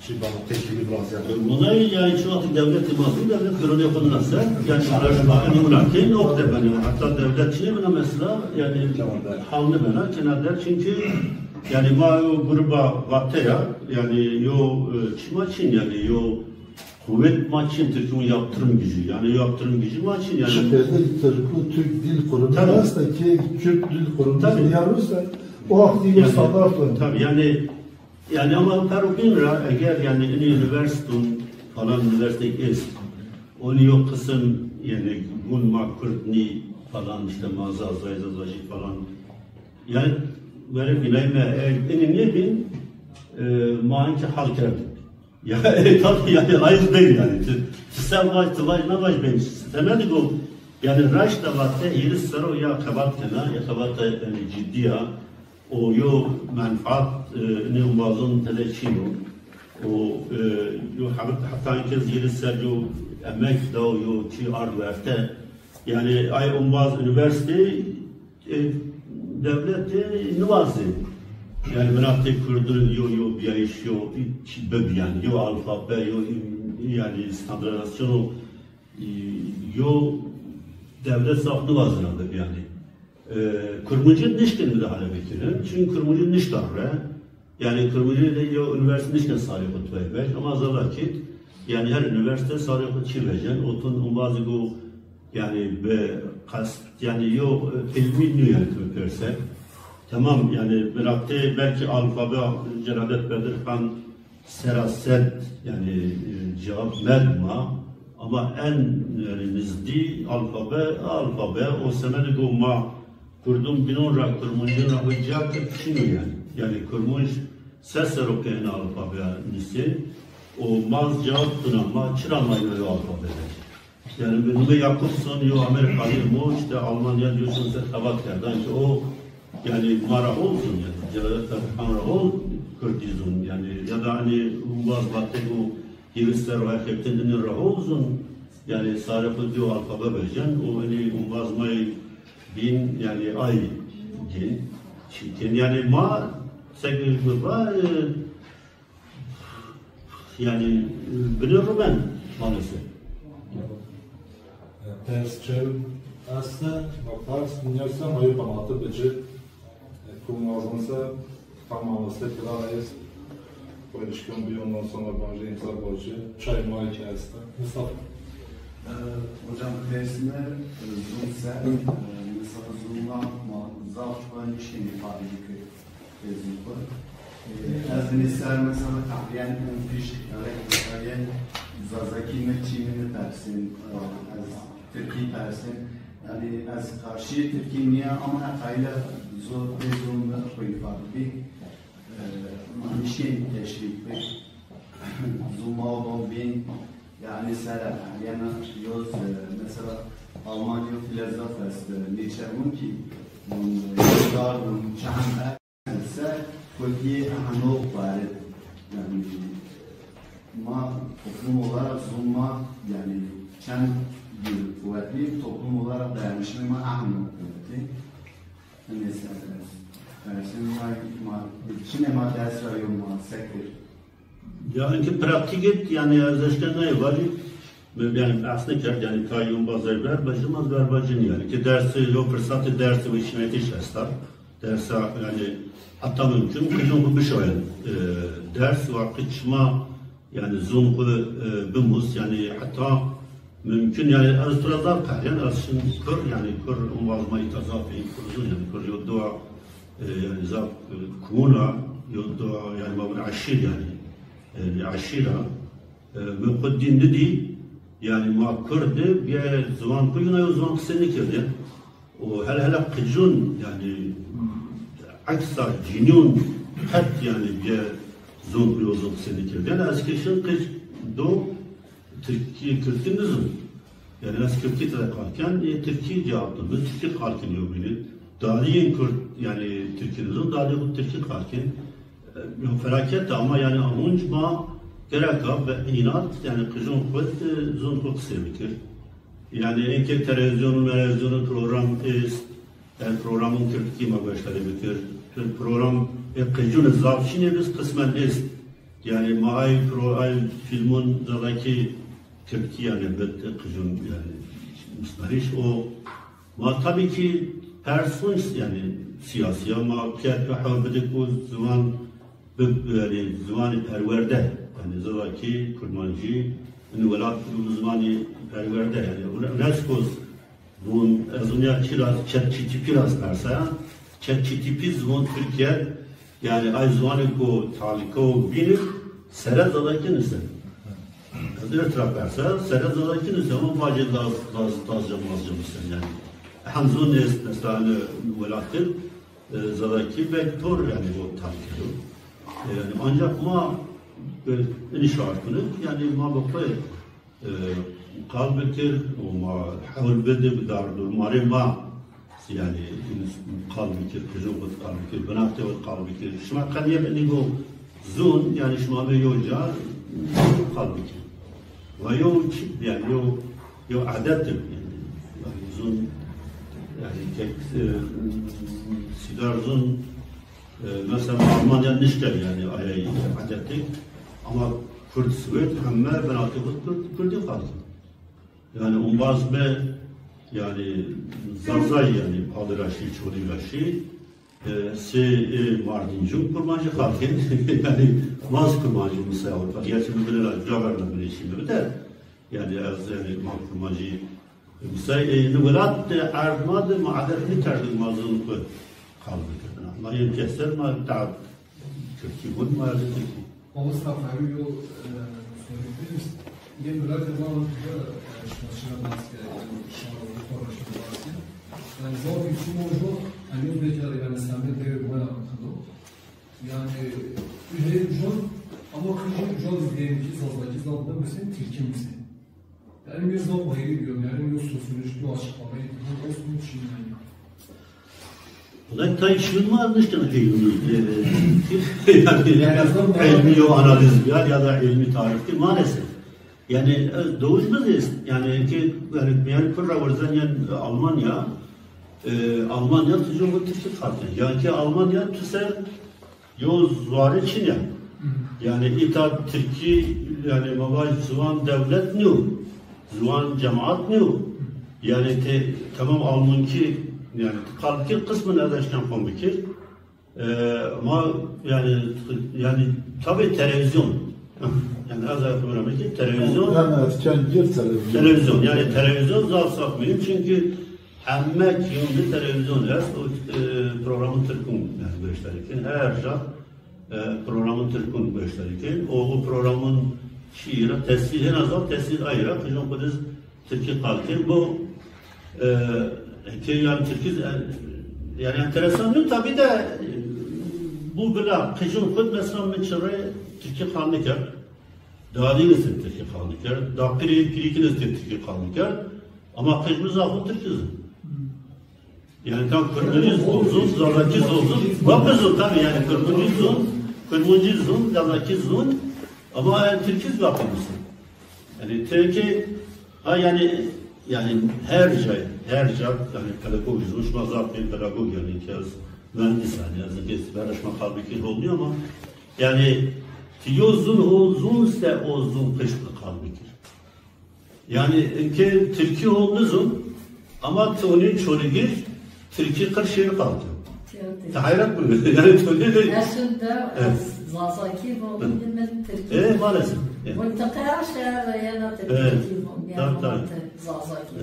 çî bana tepkili biraz ya. Bunlar yani şu anki devleti mazlum devlet görevli yapılırsa, yani araştırma, yani, buna keyna o kadar yani, hatta devlet şey buna mesela, yani, Tamam, da. Havlu bana, kenarda çünkü, yani, ma o gruba vateya, yani, yo, e, çima çin, yani, yo, kuvvet ma çin, Türk'ün yaptırım gücü, yani, yaptırım gücü ma çin, yani. Şu perde Türk'ün Türk Dil Kurumu Tabii. Varsa ki Türk Dil Kurumu Tabii. Yarırsa, o aktif Yani, standart olur. Tabii, yani, yani, ama per bin ra, eger, yani, ini üniversitun falan, üniversite est, onu yok kısım, yani, gun ma Kürt ni falan, işte, ma Zazay, Zazaji falan, Yani, were bînayî me, e, ini nêbîn, e, ma hinkî hal kerdin. Ya, e, tabii, yani, ayız bey, yani. Tu, tu sen vaj, tu vaj, ne vaj bey. Temel go, yani, raşta vatte hîris sero ya xebat kena, ya xebata, yani, ciddi ya. O yo menfaat, e, ne umbazon tede çîno. O, e, yo, hatta, hatta herkes hîris ser yo emek da, yo çi ard werte. Yani, ay umbaz üniversite, E, dewletê niwazê, yani, miletê Kurdu yo, yo biyayîş, yo çi bibi, yani, yo alfabe, yo, yani, standardizasyon, e, yo dewlet zaf niwazina bibi, yani. E, Kurmancî nişkin müdahale bikirin, çünkü Kurmancî nişta re, Yani, Kurmancî de yo üniversite nişke sarê xwe tuye vej, ama zala kit, yani, her üniversite sarê xwe çi vejin, otun umbazî go, yani, bi qest, yani, yo, e, ilmî nû, yani, tu perse. Tamam, yani, bi rabtê belkî alfabe, Celadet Bedirxan sera sed, yani, e, cevap med ma, ama en, yani, nizdî alfabe, alfabe, o semedê go ma Kurdun binon ra, Kurmancî ra xwe ciya kir çin o yani. Yani Kurmanc se serokê ena alfabeya nise, o maz cevap dina ma, çira ma yo alfabe de. Yani bi nûmê Yakupson yo Amerîkalî mo, işte Almanya diyorsun se xebat kerdan ki o, yani ma ra hol zon yani. Celadet Bedirxan ra hol Kurdî zon yani. Ya da hani umbaz batek o hîris ser o xebtin dinin ra hol zon. Yani sarê xwe diyo alfabe bejen, o hani umbaz mayê Bîn, yani ay din, çîtin. Yani ma seke va, e, yani, e, binê rumen maalesef. Pers çev este, ma pers niyasa ma yo qanatı bici, e, kum lazımsa, tam maalesef kira es, Xwedişkan bî, ondan sonra bence imza borcu. Çay may ki hesta. Mustafa. Ee, hocam, dersime, e, Zoom ser, e, mesela Zoom'a ma-, zaf ben işin ifade dikir. Zoom'da. Ee, ez de ser mesela tahliyen en fiş, yani, tahliyen Zazaki ne çinini dersin, e, ez Tirkî dersin. Yani, ez karşı Tirkî niye ama hekayla zo-, Zoom'da xwe ifade dikir. Manişên teşvîq bik. Zûma û bombîn, yani sere, yani yoz, e, mesela Almanya filozof est, e, Nietzsche bûn ki, bûn, e, dar bûn, çend ser, kotiyê hano parit. Yani, ma toplum olarak zûma Yani çend yıl kuvvetli toplum olarak dayanışma ma ehemmiyet kuvveti. Neyse, dayanışma ma, ma, çi ne ma ders ra yo ma sekir. Yani ki pratik et, yani ez eşken ne var, yani aslında kerd, yani kayyum bazı ber, bacım az ber bacın yani ki dersi yo fırsatı dersi ve işine yetiş estar. Dersa yani hatta mümkün kızım bu bir şey, e, ders ve kıçma yani zon ku, e, bimus, yani hatta mümkün, yani ez tu ra zaf qehrîyan, ez şim kur, yani kur umbaz ma îta zaf ê kur zon, yani kur yo dua, e, yani zaf, e, kuna, yo dua, yani ma bin eşîr yani. E, bir eşîra, e, min xwe dîn nidî, yani ma kur de, bir ziwan ku yuna yo ziwan qise nikirdi. O hele hele qicûn, yani eksa cînûn qet yani bê zon ku yo zon qisê nikir. Yani ez kêşin qic do tirkî, kirtî nizon. Yani ez kirtî te qal ken, ê tirkî cevap do. Min tirkî qal kin yo bînin. Daliyên kurd yani tirkî nizon, daliyê xwe tirkî qal kin. E, felaket ama yani ahunc ma gereka bi înat yani qicûn xwe, e, zon xwe qisê bikir. Yani êkê televîzyon û melevîzyon û program êst, yani programon kirdkî ma gueşdarî bikir. Program ê qicûn zaf çînê biz qismen êst. Yani ma ay pro-, ay filmon zazakî kirdkî yani bit qicûn yani misnarîş o. Ma tabii ki her sonuç yani siyasiya ma kiyat ve hewar bide ku ziwan bi, yani ziwanê perwerde, yani zazakî, kurmancî, in welat bi ziwanê perwerde, yani UNESCO bûn, ez û niya kî ra, ChatGPT ra persa, ChatGPT ziwan Tirkiye, yani ay ziwanê ku talîka û bînir, sere zazakî nise. Ez ê tra persa, sere zazakî nise, ama bacê laz, laz, lazca mazca nise, yani. Hem zon nêst, mesela, hani, welatin, e, zazakî belki tor yani bu tarih. E, yani ancak ma, e, inşaat kunu, yani ma bu koy, e, qal bikir, o ma hewl bide bi dar durmarê ma, yani qal bikir, kuzun xwe qal bikir, binafte xwe qal bikir. Şima qediye bini go zun, yani şima be yo ca qal bikir. Ve yo çi, yani yo, yo adet yani. Yani zun, yani tek, e, sîdar zun, e, mesela Almanya nişker yani ayay adetik. Ama Kurd Swêd hemme binatê xwe Kurd, Kurdî xwazin. Yani umbaz me yani zazay yani padiraşî, çolî raşî. E, sê, e, Mardîncû kurmancî xalkên, yani maz kurmancî mesela Avrupa. Gerçi bu bile la caver ne bile şimdi bir de. Yani ez yani ma kurmancî. Mesela, e, ne welat de erd ma de ma adet ne kerdin ma zon ku qal bikirina. Ma yem keser ma ta Türkî bun ma adet ki. Mamosta Ferû yo, e, sorî bîst. Yên miletê me wek bi, e, şima çira nas ke, yani şima wek xwe re şima nas ke. Yani zaf îçim o jo, em yo bêkar, yani semê dêrê wena xido. Yani, heyv jon, ama kî jî jon diyên kî zazakî zaf bimisên, tirkî misên. Yani, bir zaf ayrı bir yol, yani, bir sosyolojik bir açıklamayı, bu olsun için yani. Ulan tay şunlar işte ilmi, e, yani, yani, ilmi yo analiz ya, ya da ilmi tarih değil maalesef. Yani, e, doğuş biz, yani, ki, yani, yani, Kürra Varzanyan Almanya, e, Almanya tutuyor bu Türkiye kartı. Yani ki Almanya tüsel yo zuarê çin e. Yani îta Tirkî, yani ma vaj ziwan dewlet nîyo. Ziwan cemaat nîyo. Yani te, tamam Almankî, yani qal bikir qismen ez eşken xwe bikir. E, ma yani, yani tabii televizyon. Yani ez ayaklarım ki televizyon. Yani ez çend yıl televizyon. Televizyon, yani televizyon zaf zaf mühim çünkü Heme kî li televîzyon est û, e, programên tirkûn, yani, gueşdarî dikin. Her ca, e, programên tirkûn gueşdarî dikin. Û, û programên şîîra tesîr, hêna zaf tesîr ayra, qijûn xwe diz tirkî qal dikin. Bu, e, kê yan tirkî, e, yani, enteresan nî, tabii de, e, bu bila qijûn xwe mesela min çi rê tirkî qal nikir. Dadî nizin tirkî qal nikir. Dapirî, pirîkî nizin tirkî qal nikir. Ama qij min zaf û tirkî zin. Yani tam Kurmancî zon, zon, Zazakî zon, zon. Bak zon tabii yani Kurmancî zon, Kurmancî zon, Zazakî zon. Ama yani Tirkî zon yapamazsın. Yani Tirkî, ha yani, yani her şey, her şey, yani pedagog, şima zaf bir pedagog yani ki ez mühendis yani, ez kes beraşma kalbiki olmuyor ama yani ti yo zûn ho zûn se o zûn qişt kalbiki. Yani inke Tirkî ho nizûn ama ti onê çolîgir Tirkî qirşê qaldi. Ti heyret bû. Yani tu ne de Aslında Evet. Zazakî bû, Evet. Tirkî. E, maalesef. Evet. Mıntıkaya şehir yana Evet. Tirkî bû. Tabii, Yani tabii. Zazakî.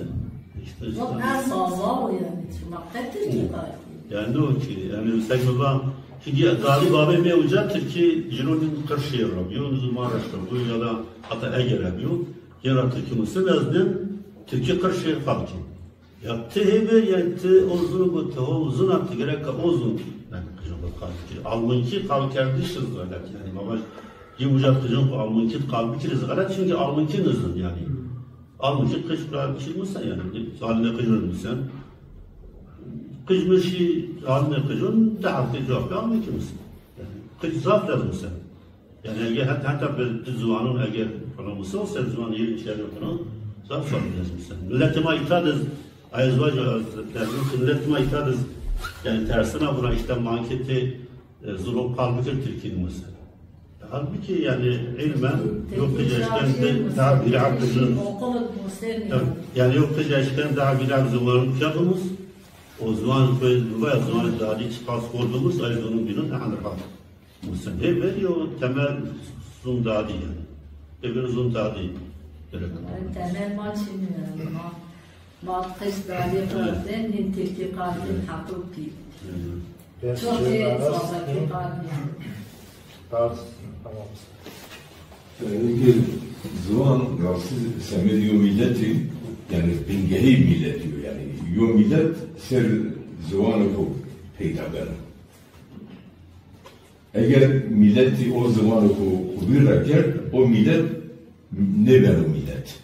İşte, işte. Yok, ez Zaza o yani. Şuma qet Tirkî Evet. qaldi. Yani ne o ki? Yani sen baba, çünkü galiba be me uca Tirkî Cîronî qirşê rabîyo, nizûn Maraş rabîyo ya da hatta Eger rabîyo. Yena Tirkî Muslim ez nim Tirkî qirşê qaldi. Ya ti hêvê, yani ti o zûn ku ti ho zûn a ti gerek o zûn. Yani qijin ku qal bikir. Almankî qal kerdiş iz xelet. Yani mama yê uca qijin ku almankî qal bikir iz xelet. Çünkü almankî nizûn yani. Almankî qij qal bikir misin yani. Haline qijin misin. Qij mişî haline qijin de hafte cevap almankî misin. Yani qij zaf lazım misin. Yani eger het-, heta bi di ziwanon eger xweno misin, ser ziwan yê çiyerê xweno, zaf zaf lazım misin. Milletê ma îta diz, ez vajo, milletê ma îta diz, yani tersina buna işte manketê, e, zûn qal bikir Tirkî nimisin. Halbuki yani ilmen yok qij eşken de daha bir akıcın. Okul Muslim yani. Yani yok qij eşken daha bir akıcın var. O zaman koyun bu ziwan dadî çiqas kordumuz, ay zûnun bînin, ne handir hal. Musin hê ver yo temel zûn dadî yani. Hê ver zûn dadî. Gerek. Temel ma çin yani. Ma, ma qij dadî Evet. Qardin, nin Tirkî qardin, Evet. Heqûqî. Evet. Çok iyi, Zazakî qardin. Pardon, tamam. Eger ziwan rastî semedê yo milletî, yani bingehî milletî yo, yani yo millet ser ziwanê xo peyda beno. Eger milletî o ziwanê xo qubîl rekerd, o millet nêbeno millet.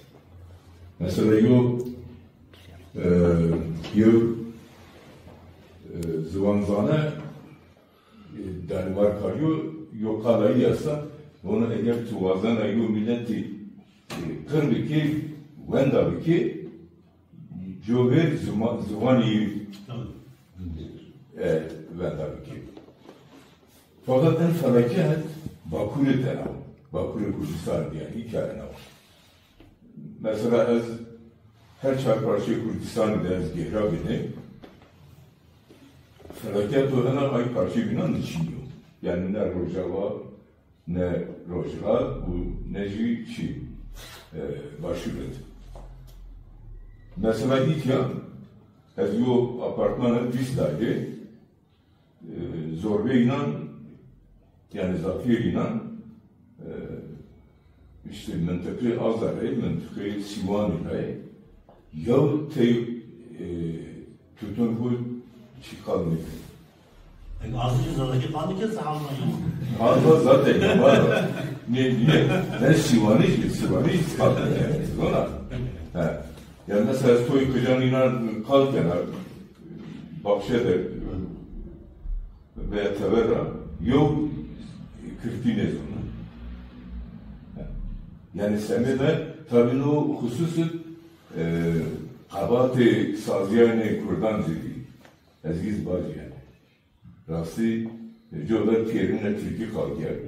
Mesela yo, e, yo, e, ziwanzane, e, Danimarka yo, yo qala wî esta, vano eger tu wazena yo milletî, e, qir bikî, wenda bikî, covê zima-, ziwanî, e, wenda bikî. Fakat en felaket Bakurê te nav, Bakurê Kurdistan yani hikaye nav. Mesela ez her çar parçeyê Kurdistanê de ez gêra bîne, felaket o hena ay parçeyê bînan diçîniyo. Yani ne Rojava, ne Rojhilat û ne jî çi, e, Başûr et. Mesela îtya ez yo apartmana bîst daire, e, zorbê înan, yani zafiyê înan, e, işte mintiqê Azarê, mintiqê Sîwanê re, yew tey, e, tutun xwe çi qal nêkir. Em azıcık Zazakî qal dike, se hal ma yok. Qal da zaten ya, var. Ne, ne, ne Sîwanê jî, Sîwanê jî qal dike. Zona. Ha. Yani mesela toy qijan înan qal kena, baxçe de veya tevera, yo Kirtî nêzona. Yani semê de tabi no hususit, e, qebatê saziyanê Kurdan zî bî. Ez giz bacî yani. Rastî, e, coda kêrine Tirkî qal kerd.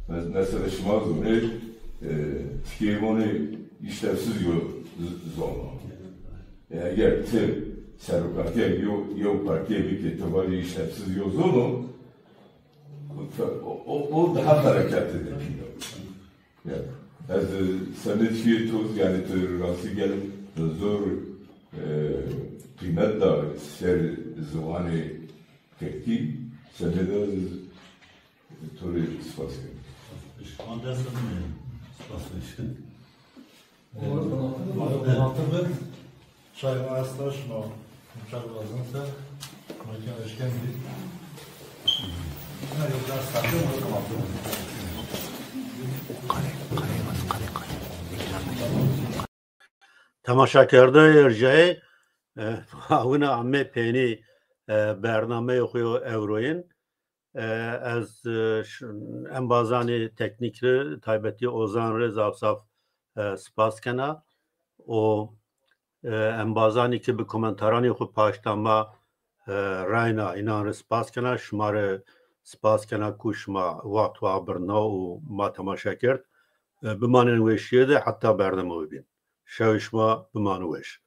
Mes-, mesela şima zonê, e, tikê vonê işlevsiz yo z-, zono. E, eger ti serokatiya yo, yo partiye bikê, ti vacî işlevsiz yo zono, o, o, o daha felaket de pîl o. Ya, ez, e, semê çiyê to, yani tu rastî gel zor, e, qîmet da ser ziwanê Tirkî, semê de ez to rê spas dikim. Şima dest xwe bimînin. Spas dikim. Çay esta şima, çay lazım se, makine eşken bir. Temaşakerdeyê rêjeyê, e, awina ame pênî, e, bernameyê xwe yo ewroyên. E, ez, e, ş-, embazanê teknîk re, taybetî Ozan re zaf zaf, e, spas kena û, e, embazanî ki bi komentaranê xwe paşta ma, e, rayna, înan re spas kena, şima re spas kena ku şima wext wa birna û ma temaşe kerd. E, bimanin weşiyê de heta berdema wê bîn. Şewê şima biman weş.